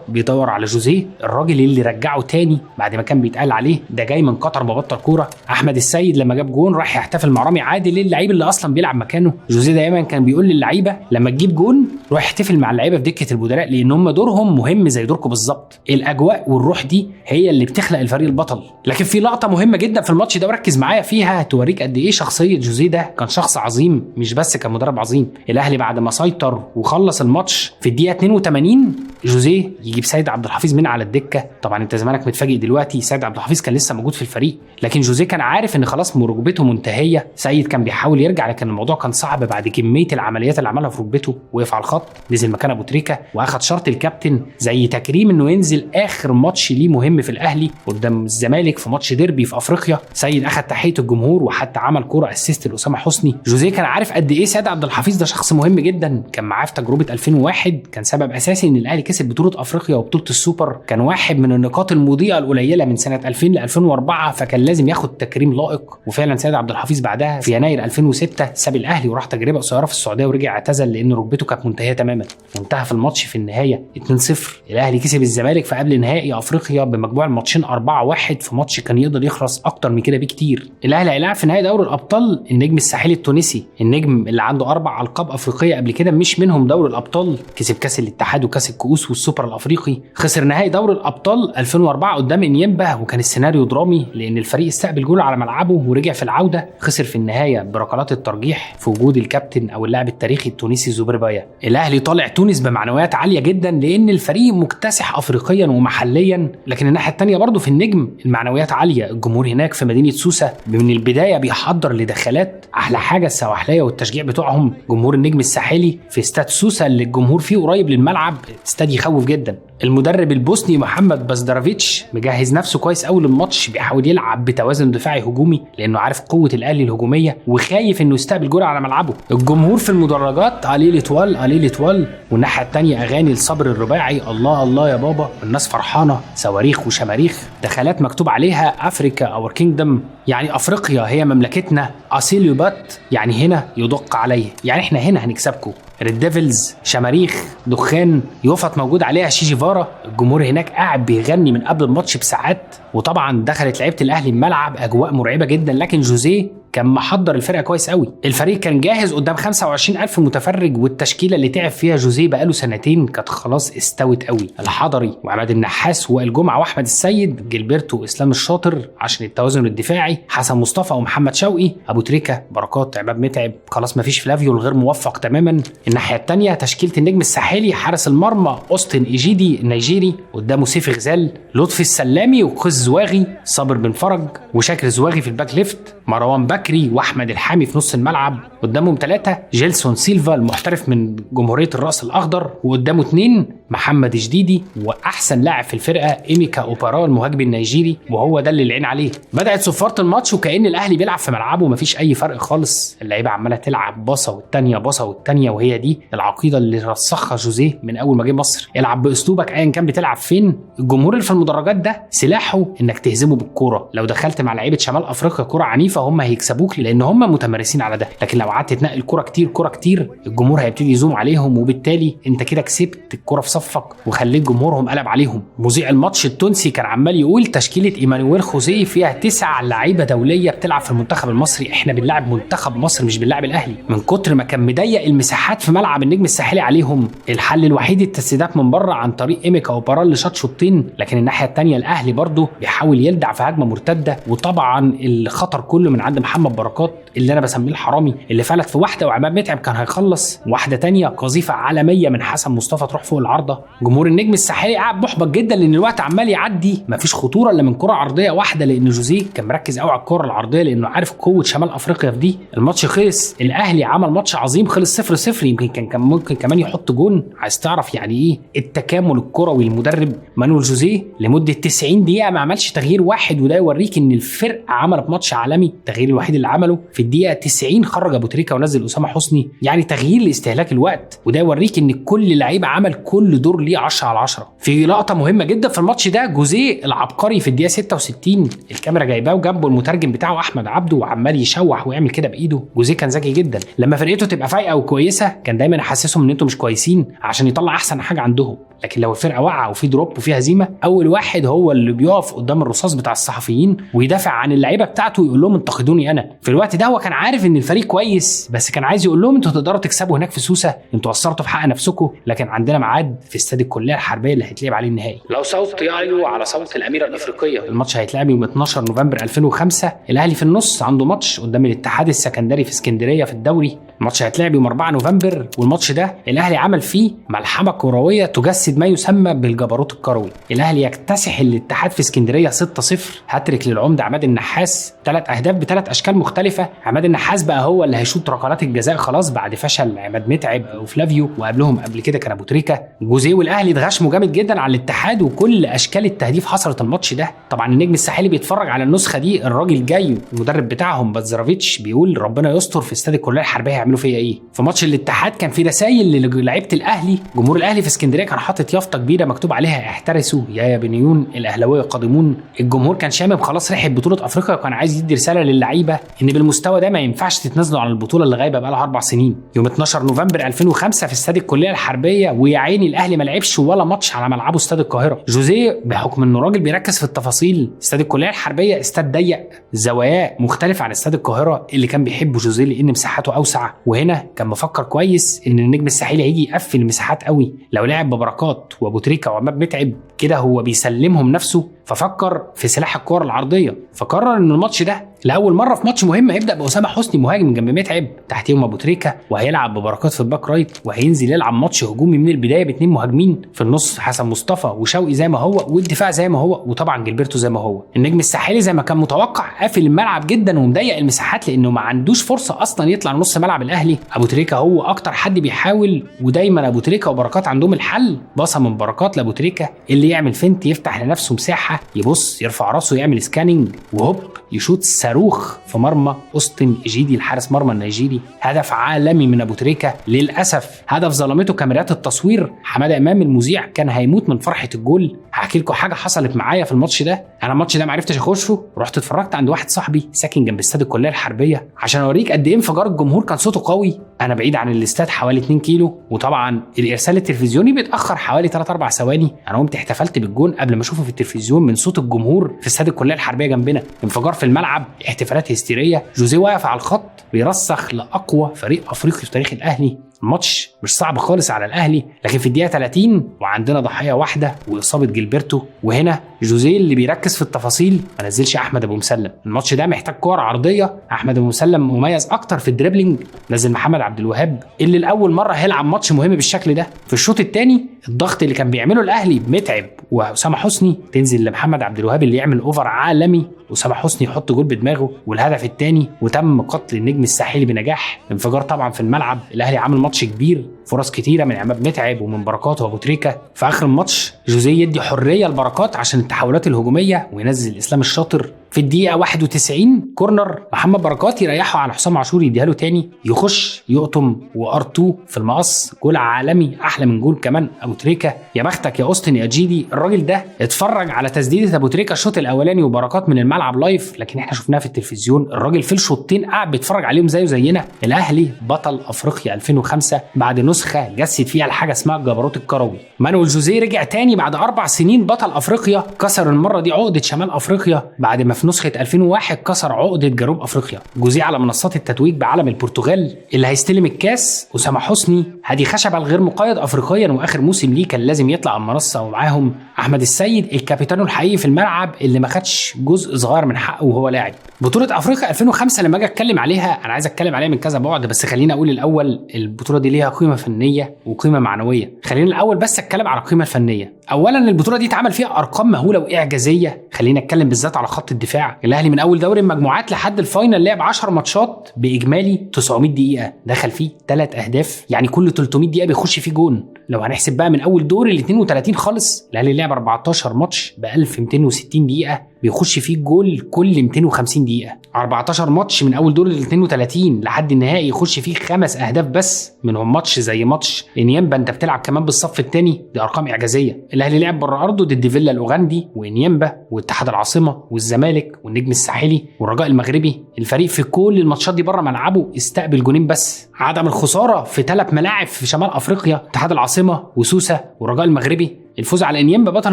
بيدور على جوزيه الراجل اللي رجعه تاني بعد ما كان بيتقال عليه ده جاي من قطر مبطل كورة. احمد السيد لما جاب جون راح يحتفل مع رامي عادل اللعيب اللي اصلا بيلعب مكانه. جوزيه دايما كان بيقول للعيبة لما تجيب جون روح احتفل مع اللعيبة في دكه البدلاء، لان هم دورهم مهم زي دوركم بالظبط. الاجواء والروح دي هي اللي بتخلق الفريق البطل. لكن في لقطة مهمة جدا في الماتش ده وركز معايا فيها، توريك قد ايه شخصية جوزيه ده كان شخص عظيم، مش بس كان مدرب عظيم. الاهلي بعد ما سيطر وخلص الماتش في الدقيقة 82 جوزيه يجيب سيد عبد الحفيظ من على الدكة. طبعا انت زمانك متفاجئ دلوقتي، سيد عبد الحفيظ كان لسه موجود في الفريق، لكن جوزيه كان عارف ان خلاص ركبته منتهية. سيد كان بيحاول يرجع لكن الموضوع كان صعب بعد كمية العمليات اللي عملها في ركبته. وقف على الخط، نزل مكان ابو تريكه واخد شرط الكابتن زي تكريم انه ينزل اخر ماتش ليه مهم في الاهلي قدام الزمالك في ماتش ديربي في افريقيا. سيد اخد تحية الجمهور وحتى عمل كورة assist لاسامة حسني. جوزيه كان عارف قد ايه سيد عبد الحفيظ ده شخص مهم جدا، كان معاه في تجربه 2001، كان سبب اساسي ان الاهلي كسب بطوله افريقيا وبطولة السوبر، كان واحد من النقاط المضيئة القليلة من سنة 2000 ل 2004، فكان لازم ياخد تكريم لائق. وفعلا سيد عبد الحفيظ بعدها في يناير 2006 ساب الاهلي وراح تجربه قصيرة في السعودية ورجع اعتزل لان ركبته كانت منتهية تماما. وانتهى في الماتش في النهاية 2-0، الاهلي كسب الزمالك في قبل نهائي افريقيا بمجموع الماتشين 4-1 في ماتش كان يقدر يخلص اكتر من كده بكتير. الاهلي هيلاعب في نهائي دوري الابطال النجم الساحلي الساحلي التونسي. النجم اللي عنده 4 القاب افريقية قبل كده مش منهم دوري الابطال، كسب كاس الاتحاد وكاس الكؤوس والسوبر الافريقي، خسر نهائي دوري الابطال 2004 قدام انيمبا، وكان السيناريو درامي لان الفريق استقبل جول على ملعبه ورجع في العودة خسر في النهاية بركلات الترجيح في وجود الكابتن او اللاعب التاريخي التونسي زبير بايا. الاهلي طالع تونس بمعنويات عالية جدا لان الفريق مكتسح افريقيا ومحليا، لكن الناحية الثانية برضه في النجم المعنويات عالية. الجمهور هناك في مدينة سوسة من البداية بيحضر لدخلات، احلى حاجة السواحليه والتشجيع بتوعهم. جمهور النجم الساحلي في استاد سوسة اللي الجمهور فيه قريب للملعب، استاد يخوف جدا. المدرب البوسني محمد بازدرافيتش مجهز نفسه كويس قوي للماتش، بيحاول يلعب بتوازن دفاعي هجومي لانه عارف قوة الاهلي الهجومية وخايف انه يستقبل جول على ملعبه. الجمهور في المدرجات allez l'Étoile allez l'Étoile، والناحية الثانية اغاني الصبر الرباعي الله الله يا بابا، الناس فرحانة، صواريخ وشماريخ، دخلات مكتوب عليها Africa our kingdom، يعني افريقيا هي مملكتنا، ici l'on bat يعني هنا يدق عليه، يعني احنا هنا هنكسبكم. Red Devils، شماريخ، دخان، يفط موجود عليها شي جيفارا. الجمهور هناك قاعد بيغني من قبل الماتش بساعات، وطبعا دخلت لعيبة الاهلي الملعب اجواء مرعبة جدا، لكن جوزيه كان محضر الفرقة كويس قوي. الفريق كان جاهز قدام 25,000 متفرج، والتشكيله اللي تعب فيها جوزيه بقاله سنتين كانت خلاص استوت قوي. الحضري وعماد النحاس وائل جمعه واحمد السيد، جilberto واسلام الشاطر عشان التوازن الدفاعي، حسن مصطفى ومحمد شوقي، ابو تريكه، بركات، عماد متعب، خلاص مفيش فلافيو الغير موفق تماما. الناحية الثانية تشكيله النجم الساحلي، حارس المرمى اوستن ايجيدي النيجيري، قدامه سيف غزال، لطفي السلامي وقيس زواغي، صابر بن فرج وشاكر زواغي في ال back left، مروان بكري واحمد الحامي في نص الملعب، قدامهم 3 جيلسون سيلفا المحترف من جمهورية الراس الاخضر، وقدامه 2 محمد جديدي واحسن لاعب في الفرقة ايميكا اوبارا المهاجم النيجيري، وهو ده اللي العين عليه. بدات صفارة الماتش وكأن الاهلي بيلعب في ملعبه، مفيش اي فرق خالص، اللعيبة عماله تلعب باصة والثانية باصة والثانية، وهي دي العقيدة اللي رسخها جوزيه من اول ما جه مصر، العب باسلوبك ايا كان بتلعب فين. الجمهور اللي في المدرجات ده سلاحه انك تهزمه بالكورة، لو دخلت مع لعيبة شمال افريقيا كورة عنيفة هم هيكسبوك لان هم متمرسين على ده، لكن لو قعدت تنقل كورة كتير كورة كتير الجمهور هيبتدي يزوم عليهم، وبالتالي انت كده كسبت الكورة في صفك وخليت جمهورهم قلب عليهم. مذيع الماتش التونسي كان عمال يقول تشكيله ايمانويل خوزيه فيها 9 لعيبة دولية بتلعب في المنتخب المصري، احنا بنلعب منتخب مصر مش بنلعب الاهلي، من كتر ما كان مضيق المساحات في ملعب النجم الساحلي عليهم. الحل الوحيد التسديدات من بره عن طريق ايميكا اوبارا اللي شاط شوطين، لكن الناحية الثانية الاهلي برضه بيحاول يلدع في هجمة مرتدة، وطبعا الخطر كله من عند محمد بركات اللي انا بسميه الحرامي، اللي فلت في واحدة وعماد متعب كان هيخلص واحدة تانية، قذيفه عالمية من حسن مصطفى تروح فوق العارضة. جمهور النجم الساحلي قاعد محبط جدا لان الوقت عمال يعدي، مفيش خطورة الا من كره عرضية واحدة، لان جوزيه كان مركز قوي على الكره العرضية لانه عارف قوة شمال افريقيا في دي. الماتش خلص، الاهلي عمل ماتش عظيم، خلص 0-0، يمكن كان ممكن كمان يحط جون. عايز تعرف يعني ايه التكامل الكروي للمدرب مانويل جوزيه لمدة 90 دقيقة ما عملش تغيير واحد، وده يوريك ان الفرقة عملت ماتش عالمي. التغيير الوحيد اللي عمله في الدقيقة 90 خرج ابو تريكه ونزل اسامة حسني، يعني تغيير لاستهلاك الوقت، وده يوريك ان كل لعيب عمل كل دور ليه 10/10. في لقطة مهمة جدا في الماتش ده، جوزيه العبقري في الدقيقة 66 الكاميرا جايباه وجنبه المترجم بتاعه احمد عبده وعمال يشوح ويعمل كده بايده. جوزيه كان ذكي جدا، لما فرقته تبقى فايقه وكويسة كان دايما يحسسهم ان انتوا مش كويسين عشان يطلع احسن حاجة عندهم، لكن لو الفرقة واقعه وفي drop وفي هزيمة اول واحد هو اللي بيقف قدام الرصاص بتاع الصحفيين ويدافع عن اللعيبة بتاعته ويقول لهم انتقدوني انا. في الوقت ده هو كان عارف ان الفريق كويس، بس كان عايز يقول لهم انتوا تقدروا تكسبوا هناك في سوسة، انتوا قصرتوا في حق نفسكم، لكن عندنا ميعاد في استاد الكلية الحربية اللي هيتلعب عليه النهائي. لو صوت يعلو على صوت الاميرة الافريقية. الماتش هيتلعب يوم 12 نوفمبر 2005، الاهلي في النص عنده ماتش قدام الاتحاد السكندري في اسكندرية في الدوري، الماتش هيتلعب يوم 4 نوفمبر، والماتش ده الاهلي عمل فيه ملحمة كروية تجسد ما يسمى بالجبروت الكروي. الاهلي يكتسح الاتحاد في اسكندرية 6-0، هاتريك للعمده عماد النحاس، 3 اهداف ب3 اشكال مختلفة. عماد النحاس بقى هو اللي هيشوط ركلات الجزاء خلاص بعد فشل عماد متعب وفلافيو، وقبلهم قبل كده كان ابو تريكه. جوزيه والاهلي اتغشموا جامد جدا على الاتحاد، وكل اشكال التهديف حصلت الماتش ده. طبعا النجم الساحلي بيتفرج على النسخة دي، الراجل جاي المدرب بتاعهم باتزرافيتش بيقول ربنا يستر في استاد الكلية الحربية هيعملوا فيا ايه. في ماتش الاتحاد كان في رسائل للاعيبه الاهلي، جمهور الاهلي في اسكندرية كان حاطط يافطة كبيرة مكتوب عليها احترسوا يا يابانيون الاهلاوية قادمون. الجمهور كان شامم خلاص ريحه بطوله افريقيا، وكان عايز يدي رسالة للعيبة ان بالمستوى ده ما ينفعش تتنازلوا عن البطولة. البطولة اللي غايبة بقالها 4 سنين. يوم 12 نوفمبر 2005 في استاد الكلية الحربية، ويا عيني الاهلي ما لعبش ولا ماتش على ملعبه استاد القاهرة. جوزيه بحكم انه راجل بيركز في التفاصيل، استاد الكلية الحربية استاد ضيق، زواياه مختلف عن استاد القاهرة اللي كان بيحبه جوزيه لان مساحته اوسع، وهنا كان مفكر كويس ان النجم الساحلي هيجي يقفل المساحات قوي، لو لعب ببركات وابو تريكه وعماد متعب كده هو بيسلمهم نفسه، ففكر في سلاح الكور العرضية، فقرر ان الماتش ده لاول مرة في ماتش مهم هيبدا باسامه حسني مهاجم جنب متعب، تحتيهم ابو تريكه، وهيلعب ببركات في ال back right، وهينزل يلعب ماتش هجومي من البداية باثنين مهاجمين في النص، حسن مصطفى وشوقي زي ما هو، والدفاع زي ما هو، وطبعا جilberto زي ما هو. النجم الساحلي زي ما كان متوقع قافل الملعب جدا ومضيق المساحات لانه ما عندوش فرصة اصلا يطلع نص ملعب الاهلي. ابو تريكه هو اكتر حد بيحاول، ودايما ابو تريكه وبركات عندهم الحل، باصة من بركات لابو تريكه اللي يعمل feint، يفتح لنفسه مساحة، يبص يرفع راسه يعمل scanning، وهوب يشوط صاروخ في مرمى أوستن إيجيدي الحارس مرمى النيجيري. هدف عالمي من ابو تريكه، للاسف هدف ظلمته كاميرات التصوير. حمادة امام المذيع كان هيموت من فرحه الجول. هحكي لكم حاجة حصلت معايا في الماتش ده. انا الماتش ده ما عرفتش اخشه، رحت اتفرجت عند واحد صاحبي ساكن جنب استاد الكلية الحربية عشان اوريك قد ايه انفجار الجمهور كان صوته قوي. انا بعيد عن الاستاد حوالي 2 كيلو، وطبعا الارسال التلفزيوني بيتاخر حوالي 3-4 ثواني. انا قمت احتفلت بالجون قبل ما اشوفه في التلفزيون من صوت الجمهور في استاد الكلية الحربية جنبنا. انفجار في الملعب، احتفالات هستيريه، جوزيه واقف على الخط بيرسخ لاقوى فريق افريقي في تاريخ الاهلي. الماتش مش صعب خالص على الاهلي، لكن في الدقيقة 30 وعندنا ضحية واحدة واصابه جilberto، وهنا جوزيه اللي بيركز في التفاصيل ما نزلش احمد ابو مسلم. الماتش ده محتاج كور عرضية، احمد ابو مسلم مميز اكتر في ال dribbling، نزل محمد عبد الوهاب اللي لاول مرة هيلعب ماتش مهم بالشكل ده. في الشوط الثاني الضغط اللي كان بيعمله الاهلي بمتعب واسامة حسني تنزل لمحمد عبد الوهاب اللي يعمل over عالمي، اسامة حسني يحط جول بدماغه والهدف الثاني، وتم قتل النجم الساحلي بنجاح. انفجار طبعا في الملعب، الاهلي عامل ماتش كبير، فرص كتيرة من عماد متعب ومن بركات وابو تريكه. في اخر الماتش جوزيه يدي حرية لبركات عشان التحولات الهجومية وينزل اسلام الشاطر. في الدقيقة 91 corner محمد بركات يريحه على حسام عاشور يديها له تاني، يخش يقطم وار2 في المقص، جول عالمي احلى من جول كمان ابو تريكه. يا بختك يا اوستن يا جيدي، الراجل ده اتفرج على تسديده ابو تريكه الشوط الاولاني وبركات من الملعب live، لكن احنا شفناها في التلفزيون. الراجل في الشوطين قاعد بيتفرج عليهم زيه زينا. الاهلي بطل افريقيا 2005 بعد نسخه جسد فيها الحاجة اسمها الجبروت الكروي. مانويل جوزيه رجع تاني بعد 4 سنين بطل افريقيا، كسر المرة دي عقده شمال افريقيا بعد ما في نسخه 2001 كسر عقده جنوب افريقيا. جوزيه على منصات التتويج بعلم البرتغال. اللي هيستلم الكاس اسامة حسني، هادي خشبه الغير مقيد افريقيا واخر موسم ليه كان لازم يطلع على المنصة، ومعاهم احمد السيد الكابيتانو الحقيقي في الملعب اللي ما خدش جزء صغير من حقه وهو لاعب. بطوله افريقيا 2005 لما اجي اتكلم عليها انا عايز اتكلم عليها من كذا بعد، بس خلينا اقول الاول البطولة دي ليها قيمة فنية وقيمه معنوية. خلينا الاول بس اتكلم على القيمة الفنية. اولا البطولة دي اتعمل فيها ارقام مهولة واعجازيه، خلينا نتكلم بالذات على خط الدفاع. الاهلي من اول دوري المجموعات لحد ال final لعب 10 ماتشات باجمالي 900 دقيقة، دخل فيه 3 اهداف، يعني كل 300 دقيقة بيخش فيه جون. لو هنحسب بقى من اول دور ال 32 خالص، الاهلي لعب 14 ماتش ب 1260 دقيقة، بيخش فيه جول كل 250 دقيقة. 14 ماتش من اول دور ال 32 لحد النهائي يخش فيه 5 اهداف بس، منهم ماتش زي ماتش انيمبا انت بتلعب كمان بالصف الثاني، دي ارقام اعجازيه. الاهلي لعب بره ارضه ضد فيلا الاوغندي وانيمبا واتحاد العاصمة والزمالك والنجم الساحلي والرجاء المغربي. الفريق في كل الماتشات دي بره ملعبه استقبل جونين بس. عدم الخسارة في 3 ملاعب في شمال افريقيا، اتحاد العاصمة وسوسه والرجاء المغربي. الفوز على انيمبا بطل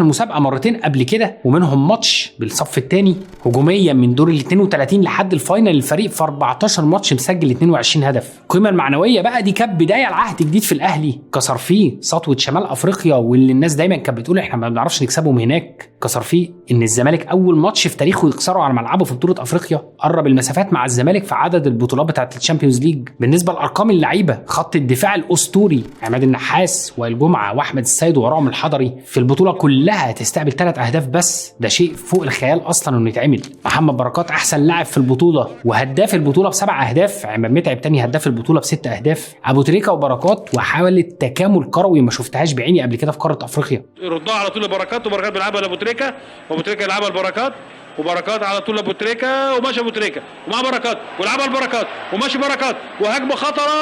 المسابقة مرتين قبل كده ومنهم ماتش بالصف الثاني. هجوميا من دور ال 32 لحد ال final الفريق في 14 ماتش مسجل 22 هدف. القيمة المعنوية بقى دي كانت بداية لعهد جديد في الاهلي، كسر فيه سطوة شمال افريقيا واللي الناس دايما كانت بتقول احنا ما بنعرفش نكسبهم هناك. كسر فيه ان الزمالك اول ماتش في تاريخه يخسره على ملعبه في بطوله افريقيا، قرب المسافات مع الزمالك في عدد البطولات بتاعه ال Champions League. بالنسبة لارقام اللعيبة، خط الدفاع الاسطوري عماد النحاس وائل جمعه واحمد السيد وراهم الحضري في البطولة كلها تستقبل 3 اهداف بس، ده شيء فوق الخيال اصلا انه يتعمل. محمد بركات احسن لاعب في البطولة وهداف البطولة ب7 اهداف، عماد متعب تاني هداف البطولة ب6 اهداف. ابو تريكه وبركات وحاله تكامل كروي ما شفتهاش بعيني قبل كده في قارة افريقيا. يردها على طول لبركات، وبركات بيلعبها لابو تريكه، وابو تريكه يلعبها لبركات، وبركات على طول لابو تريكه، وماشي ابو تريكه ومع بركات ولعبها لبركات وماشي بركات وهجمه خطره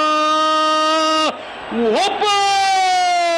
وهوبا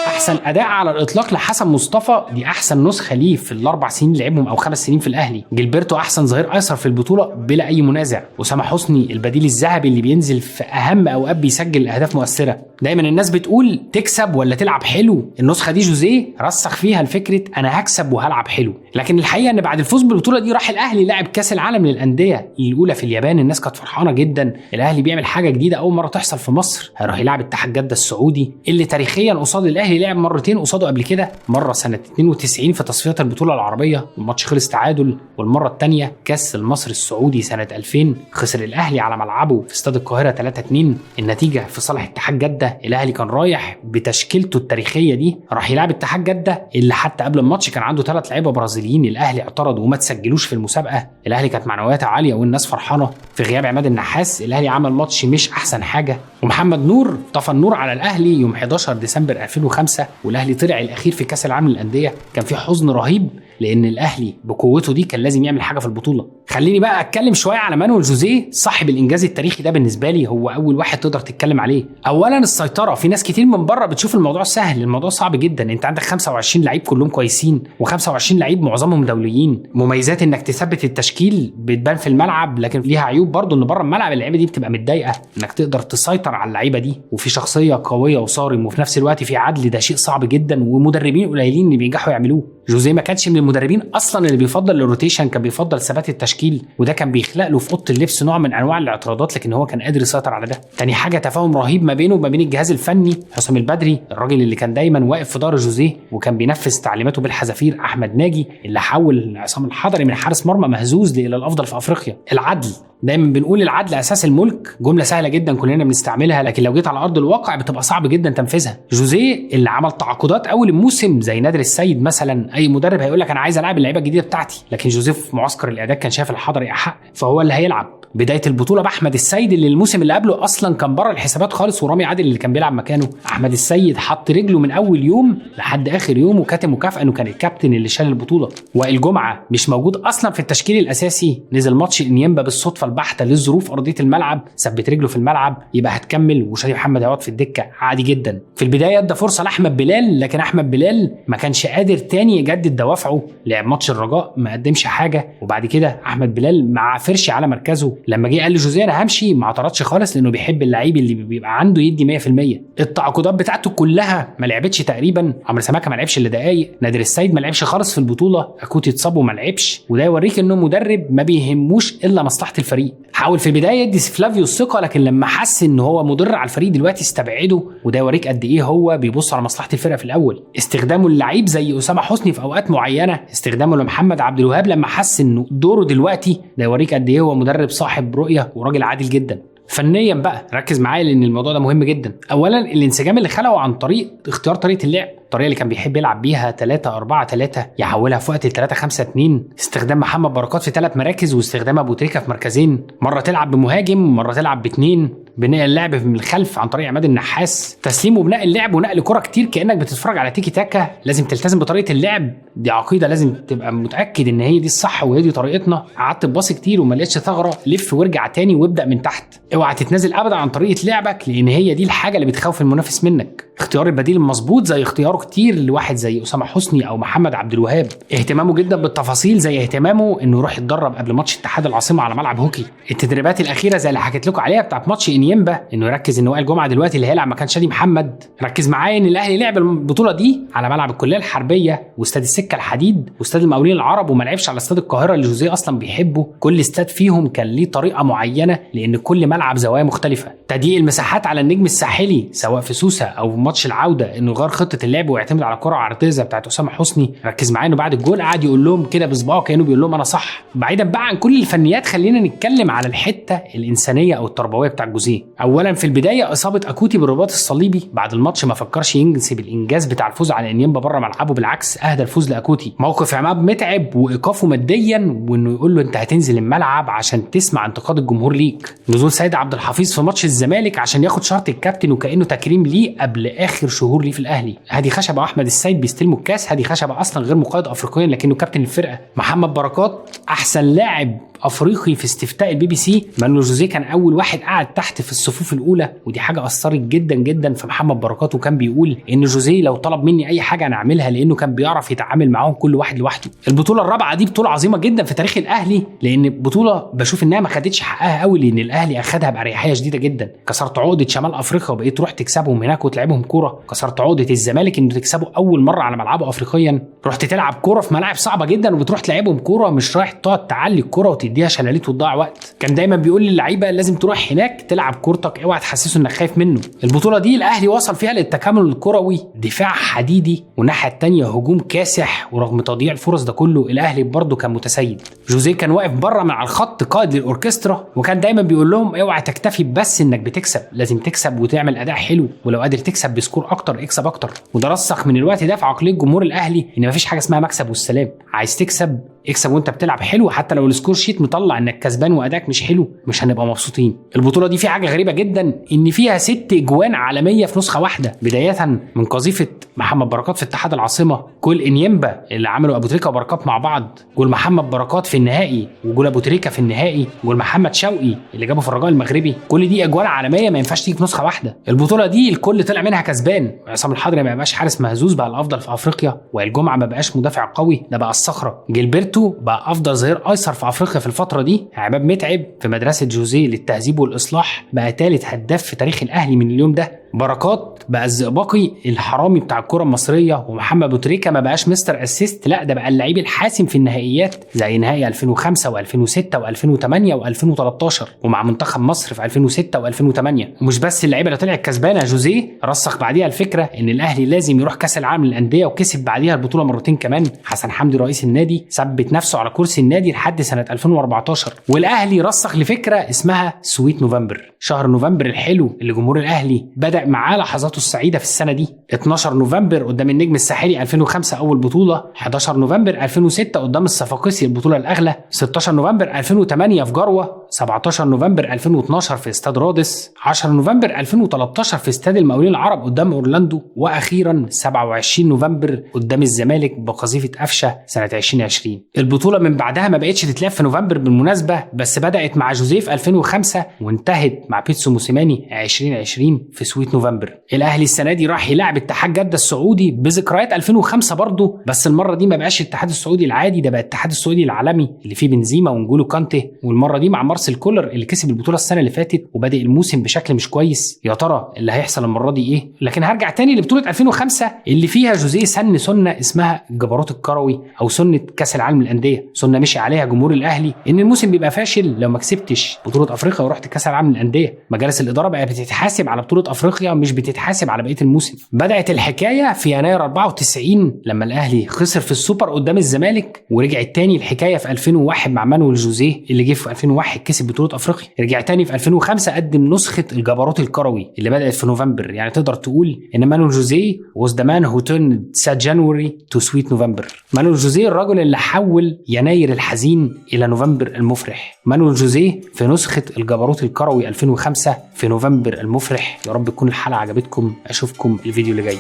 احسن اداء على الاطلاق لحسن مصطفى، دي احسن نسخه ليه في ال4 سنين اللي لعبهم او 5 سنين في الاهلي. جilberto احسن ظهير ايسر في البطولة بلا اي منازع. اسامة حسني البديل الذهبي اللي بينزل في اهم اوقات بيسجل اهداف مؤثرة. دايما الناس بتقول تكسب ولا تلعب حلو، النسخة دي جوزيه رسخ فيها الفكرة انا هكسب وهلعب حلو. لكن الحقيقة ان بعد الفوز بالبطولة دي راح الاهلي لعب كاس العالم للاندية الاولى في اليابان، الناس كانت فرحانة جدا، الاهلي بيعمل حاجة جديدة اول مرة تحصل في مصر، هيروح يلعب اتحاد جده السعودي اللي تاريخيا قصاد الاهلي لعب مرتين قصاده قبل كده، مرة سنة 92 في تصفيات البطولة العربية والماتش خلص تعادل، والمرة الثانية كاس المصري السعودي سنة 2000 خسر الاهلي على ملعبه في استاد القاهرة 3-2، النتيجة في صالح اتحاد جده. الاهلي كان رايح بتشكيلته التاريخية دي راح يلعب اتحاد جده اللي حتى قبل الماتش كان عنده 3 لعيبة برازيليين، الاهلي اعترضوا وما تسجلوش في المسابقة. الاهلي كانت معنوياته عالية والناس فرحانة. في غياب عماد النحاس الاهلي عمل ماتش مش احسن حاجة، ومحمد نور طفى النور على الاهلي يوم 11 ديسمبر 2005 والاهلي طلع الاخير في كاس العالم للاندية. كان في حزن رهيب لان الاهلي بقوته دي كان لازم يعمل حاجة في البطولة. خليني بقى اتكلم شوية على مانويل جوزيه صاحب الانجاز التاريخي ده، بالنسبة لي هو اول واحد تقدر تتكلم عليه. اولا السيطرة، في ناس كتير من بره بتشوف الموضوع سهل، الموضوع صعب جدا. انت عندك 25 لعيب كلهم كويسين و25 لعيب معظمهم دوليين. مميزات انك تثبت التشكيل بتبان في الملعب، لكن ليها عيوب برضه ان بره الملعب اللعيبة دي بتبقى متضايقة انك تقدر تسيطر على اللعيبة دي، وفي شخصية قوية وصارم وفي نفس الوقت في عدل، ده شيء صعب جدا ومدربين قليلين اللي بينجحوا يعملوه. جوزيه ما كانش من المدربين اصلا اللي بيفضل ال rotation، كان بيفضل ثبات التشكيل، وده كان بيخلق له في اوضة اللبس نوع من انواع الاعتراضات، لكن هو كان قادر يسيطر على ده. تاني حاجة تفاهم رهيب ما بينه وما بين الجهاز الفني، حسام البدري الراجل اللي كان دايما واقف في دار جوزيه وكان بينفذ تعليماته بالحذافير، احمد ناجي اللي حول عصام الحضري من حارس مرمى مهزوز الى الافضل في افريقيا. العدل، دايما بنقول العدل اساس الملك، جملة سهلة جدا كلنا بنستعملها، لكن لو جيت على ارض الواقع بتبقى صعب جدا تنفيذها. جوزيه اللي عمل تعاقدات اول الموسم زي نادر السيد مثلا، اي مدرب هيقول لك انا عايز العب اللعيبة الجديدة بتاعتي، لكن جوزيه في معسكر الاعداد كان شايف الحضري احق فهو اللي هيلعب. بداية البطولة باحمد السيد اللي الموسم اللي قبله اصلا كان بره الحسابات خالص، ورامي عادل اللي كان بيلعب مكانه. احمد السيد حط رجله من اول يوم لحد اخر يوم وكاتب مكافاة انه كان الكابتن اللي شال البطولة. وائل جمعه مش موجود اصلا في التشكيل الاساسي، نزل ماتش انيمبا بالصدفة البحتة للظروف ارضية الملعب، ثبت رجله في الملعب يبقى هتكمل، وشادي محمد هيقعد في الدكة عادي جدا. في البداية ادى فرصة لاحمد بلال، لكن احمد بلال ما كانش قادر تاني يجدد دوافعه، لعب ماتش الرجاء ما قدمش حاجة، وبعد كده احمد بلال ما عافرش على مركزه. لما جه قال لجوزيه انا همشي ما اعترضش خالص، لانه بيحب اللعيب اللي بيبقى عنده يدي 100%. التعاقدات بتاعته كلها ما لعبتش تقريبا، عمرو سماكه ما لعبش الا دقايق، نادر السيد ما لعبش خالص في البطولة، اكوتي اتصاب وما لعبش، وده يوريك انه مدرب ما بيهموش الا مصلحة الفريق. حاول في البداية يدي فلافيو الثقة، لكن لما حس ان هو مضر على الفريق دلوقتي استبعده، وده يوريك قد ايه هو بيبص على مصلحة الفرقة في الاول. استخدامه للعيب زي اسامة حسني في اوقات معينة، استخدامه لمحمد عبد الوهاب لما حس انه دوره دلوقتي، ده يوريك قد ايه هو مدرب صاحب رؤية وراجل عادل جدا. فنيا بقى ركز معايا لان الموضوع ده مهم جدا. اولا الانسجام اللي خلقه عن طريق اختيار طريقه اللعب، الطريقة اللي كان بيحب يلعب بيها 3-4-3 يحولها في وقت 3-5-2، استخدام محمد بركات في 3 مراكز واستخدام ابو تريكه في مركزين، مرة تلعب بمهاجم مرة تلعب باثنين، بناء اللعب من الخلف عن طريق عماد النحاس، تسليم وبناء اللعب ونقل كرة كتير كانك بتتفرج على تيكي تاكا. لازم تلتزم بطريقة اللعب دي، عقيدة لازم تبقى متاكد ان هي دي الصح وهي دي طريقتنا. قعدت تباصي كتير وما لقيتش ثغره، لف وارجع تاني وابدا من تحت، اوعى تتنازل ابدا عن طريقه لعبك لان هي دي الحاجة اللي بتخوف المنافس منك. اختيار البديل المظبوط زي اختياره كتير لواحد زي اسامة حسني او محمد عبد الوهاب، اهتمامه جدا بالتفاصيل زي اهتمامه انه يروح يتدرب قبل ماتش اتحاد العاصمة على ملعب هوكي. التدريبات الاخيرة زي اللي حكيت لكم عليها بتاعت ماتش انيمبا، انه يركز ان وائل جمعه دلوقتي اللي هيلعب مكان شادي محمد. ركز معايا ان الاهلي لعب البطولة دي على ملعب الكلية الحربية واستاد السكة الحديد واستاد المقاولين العرب، وما لعبش على استاد القاهرة اللي جوزيه اصلا بيحبه. كل استاد فيهم كان ليه طريقه معينة لان كل ملعب زوايا مختلفة. تضييق المساحات على النجم الساحلي سواء في سوسة او في ماتش العودة، انه غير خطه اللعب ويعتمد على كره عرضية بتاعت اسامة حسني. ركز معايا انه بعد الجول قعد يقول لهم كده بصباعه كانه بيقول لهم انا صح. بعيدا بقى عن كل الفنيات، خلينا نتكلم على الحتة الانسانية او التربوية بتاع جوزيه. اولا في البداية اصابه اكوتي بالرباط الصليبي بعد الماتش ما فكرش ينسب الانجاز بتاع الفوز على انيمبا بره ملعبه، بالعكس اهدى الفوز لاكوتي. موقف عماد متعب وايقافه ماديا وانه يقول له انت هتنزل الملعب عشان تسمع انتقاد الجمهور ليك. نزول سيد عبد الحفيظ في ماتش الزمالك عشان ياخد شرط الكابتن وكانه تكريم ليه قبل اخر شهور ليه في الاهلي. هادي خشبه واحمد السيد بيستلموا الكاس، هادي خشبه اصلا غير مقيد افريقيا لكنه كابتن الفرقة. محمد بركات احسن لاعب افريقي في استفتاء البي بي سي، مانويل جوزيه كان اول واحد قعد تحت في الصفوف الاولى، ودي حاجة اثرت جدا جدا في محمد بركات، وكان بيقول ان جوزيه لو طلب مني اي حاجة انا اعملها، لانه كان بيعرف يتعامل معاهم كل واحد لوحده. البطولة الرابعة دي بطوله عظيمة جدا في تاريخ الاهلي، لان بطوله بشوف انها ما خدتش حقها قوي، لان الاهلي اخدها باريحية شديدة جدا. كسرت عقده شمال افريقيا وبقيت تروح تكسبهم هناك وتلعبهم كورة، كسرت عقده الزمالك انه تكسبه اول مرة على ملعبه افريقيا، رحت تلعب كورة في ملاعب صعبة جدا وبتروح تلعبهم كورة، مش رايح تقعد تعلي الكورة وتديها شلاليت وتضيع وقت. كان دايما بيقول للعيبة لازم تروح هناك تلعب كورتك، اوعى تحسسه انك خايف منه. البطولة دي الاهلي وصل فيها للتكامل الكروي، دفاع حديدي والناحية الثانية هجوم كاسح، ورغم تضييع الفرص ده كله الاهلي برضه كان متسيد. جوزيه كان واقف بره من على الخط قائد للاوركسترا، وكان دايما بيقول لهم اوعى تكتفي بس انك بتكسب، لازم تكسب وتعمل اداء حلو، ولو قادر تكسب ب score اكتر اكسب اكتر. وده رسخ من الوقت ده في عقلية جمهور الاهلي ان مفيش حاجة اسمها مكسب والسلام، عايز تكسب اكسب وانت بتلعب حلو، حتى لو ال score sheet مطلع انك كسبان واداك مش حلو مش هنبقى مبسوطين. البطولة دي في حاجة غريبة جدا، ان فيها 6 اجوان عالمية في نسخه واحدة، بداية من قذيفه محمد بركات في اتحاد العاصمة، جول انيمبا اللي عملوا ابو تريكه وبركات مع بعض، جول محمد بركات في النهائي وجول ابو تريكه في النهائي، جول محمد شوقي اللي جابه في الرجاء المغربي. كل دي اجوان عالمية ما ينفعش تيجي في نسخه واحدة. البطولة دي الكل طلع منها كسبان، عصام الحضري ما بقاش حارس مهزوز بقى الافضل في افريقيا، وائل جمعه ما بقاش مدافع قوي ده بقى الصخرة، جيلبرتو بقى افضل ظهير ايسر في افريقيا في الفترة دي، عماد متعب في مدرسه جوزيه للتهذيب والاصلاح بقى ثالث هداف في تاريخ الاهلي من اليوم ده، بركات بقى الزئبقي الحرامي بتاع الكره المصرية، ومحمد ابو تريكه ما بقاش mister assist، لا ده بقى اللعيب الحاسم في النهائيات زي نهائي 2005 و2006 و2008 و2013، ومع منتخب مصر في 2006 و2008. ومش بس اللعيبة اللي طلعت كسبانه، جوزيه رسخ بعديها الفكرة ان الاهلي لازم يروح كاس العالم للاندية، وكسب بعديها البطولة مرتين كمان. حسن حمدي رئيس النادي ثبت نفسه على كرسي النادي لحد سنة 2014، والاهلي رسخ لفكرة اسمها sweet November، شهر نوفمبر الحلو اللي جمهور الاهلي بدأ معاه لحظاته السعيدة في السنة دي. 12 نوفمبر قدام النجم الساحلي 2005 اول بطوله، 11 نوفمبر 2006 قدام الصفاقسي البطولة الاغلى، 16 نوفمبر 2008 في جروه، 17 نوفمبر 2012 في استاد رادس، 10 نوفمبر 2013 في استاد المقاولين العرب قدام اورلاندو، واخيرا 27 نوفمبر قدام الزمالك بقذيفه قفشه سنة 2020. البطولة من بعدها ما بقتش تتلعب في نوفمبر بالمناسبة، بس بدات مع جوزيه في 2005 وانتهت مع بيتسو موسيماني 2020 في sweet November. الاهلي السنة دي راح يلعب اتحاد جده السعودي بذكريات 2005 برضه، بس المرة دي ما بقاش الاتحاد السعودي العادي، ده بقى الاتحاد السعودي العالمي اللي فيه بنزيما ونجولو كانتي، والمرة دي مع مارسيل كولر اللي كسب البطولة السنة اللي فاتت وبادئ الموسم بشكل مش كويس. يا ترى اللي هيحصل المرة دي ايه؟ لكن هرجع تاني لبطولة 2005 اللي فيها جوزيه سن سنة اسمها الجبروت الكروي او سنة كاس العالم للاندية، سنة مشي عليها جمهور الاهلي ان الموسم بيبقى فاشل لو ما كسبتش بطوله افريقيا ورحت كاس العالم للاندية. مجالس الادارة بقى بتتحاسب على بطوله افريقيا مش بتتحاسب على بقية الموسم. بدات الحكاية في يناير 94 لما الاهلي خسر في السوبر قدام الزمالك، ورجعت تاني الحكاية في 2001 مع مانويل جوزيه اللي جه في 2001 كسب بطوله افريقيا، رجع تاني في 2005 قدم نسخه الجبروت الكروي اللي بدات في نوفمبر. يعني تقدر تقول ان مانويل جوزيه was the man who turned sad January to sweet November. مانويل جوزيه الرجل اللي حول يناير الحزين الى نوفمبر المفرح. مانويل جوزيه في نسخه الجبروت الكروي 2005 في نوفمبر المفرح. يا رب تكون الحلقة عجبتكم، اشوفكم الفيديو اللي جاي.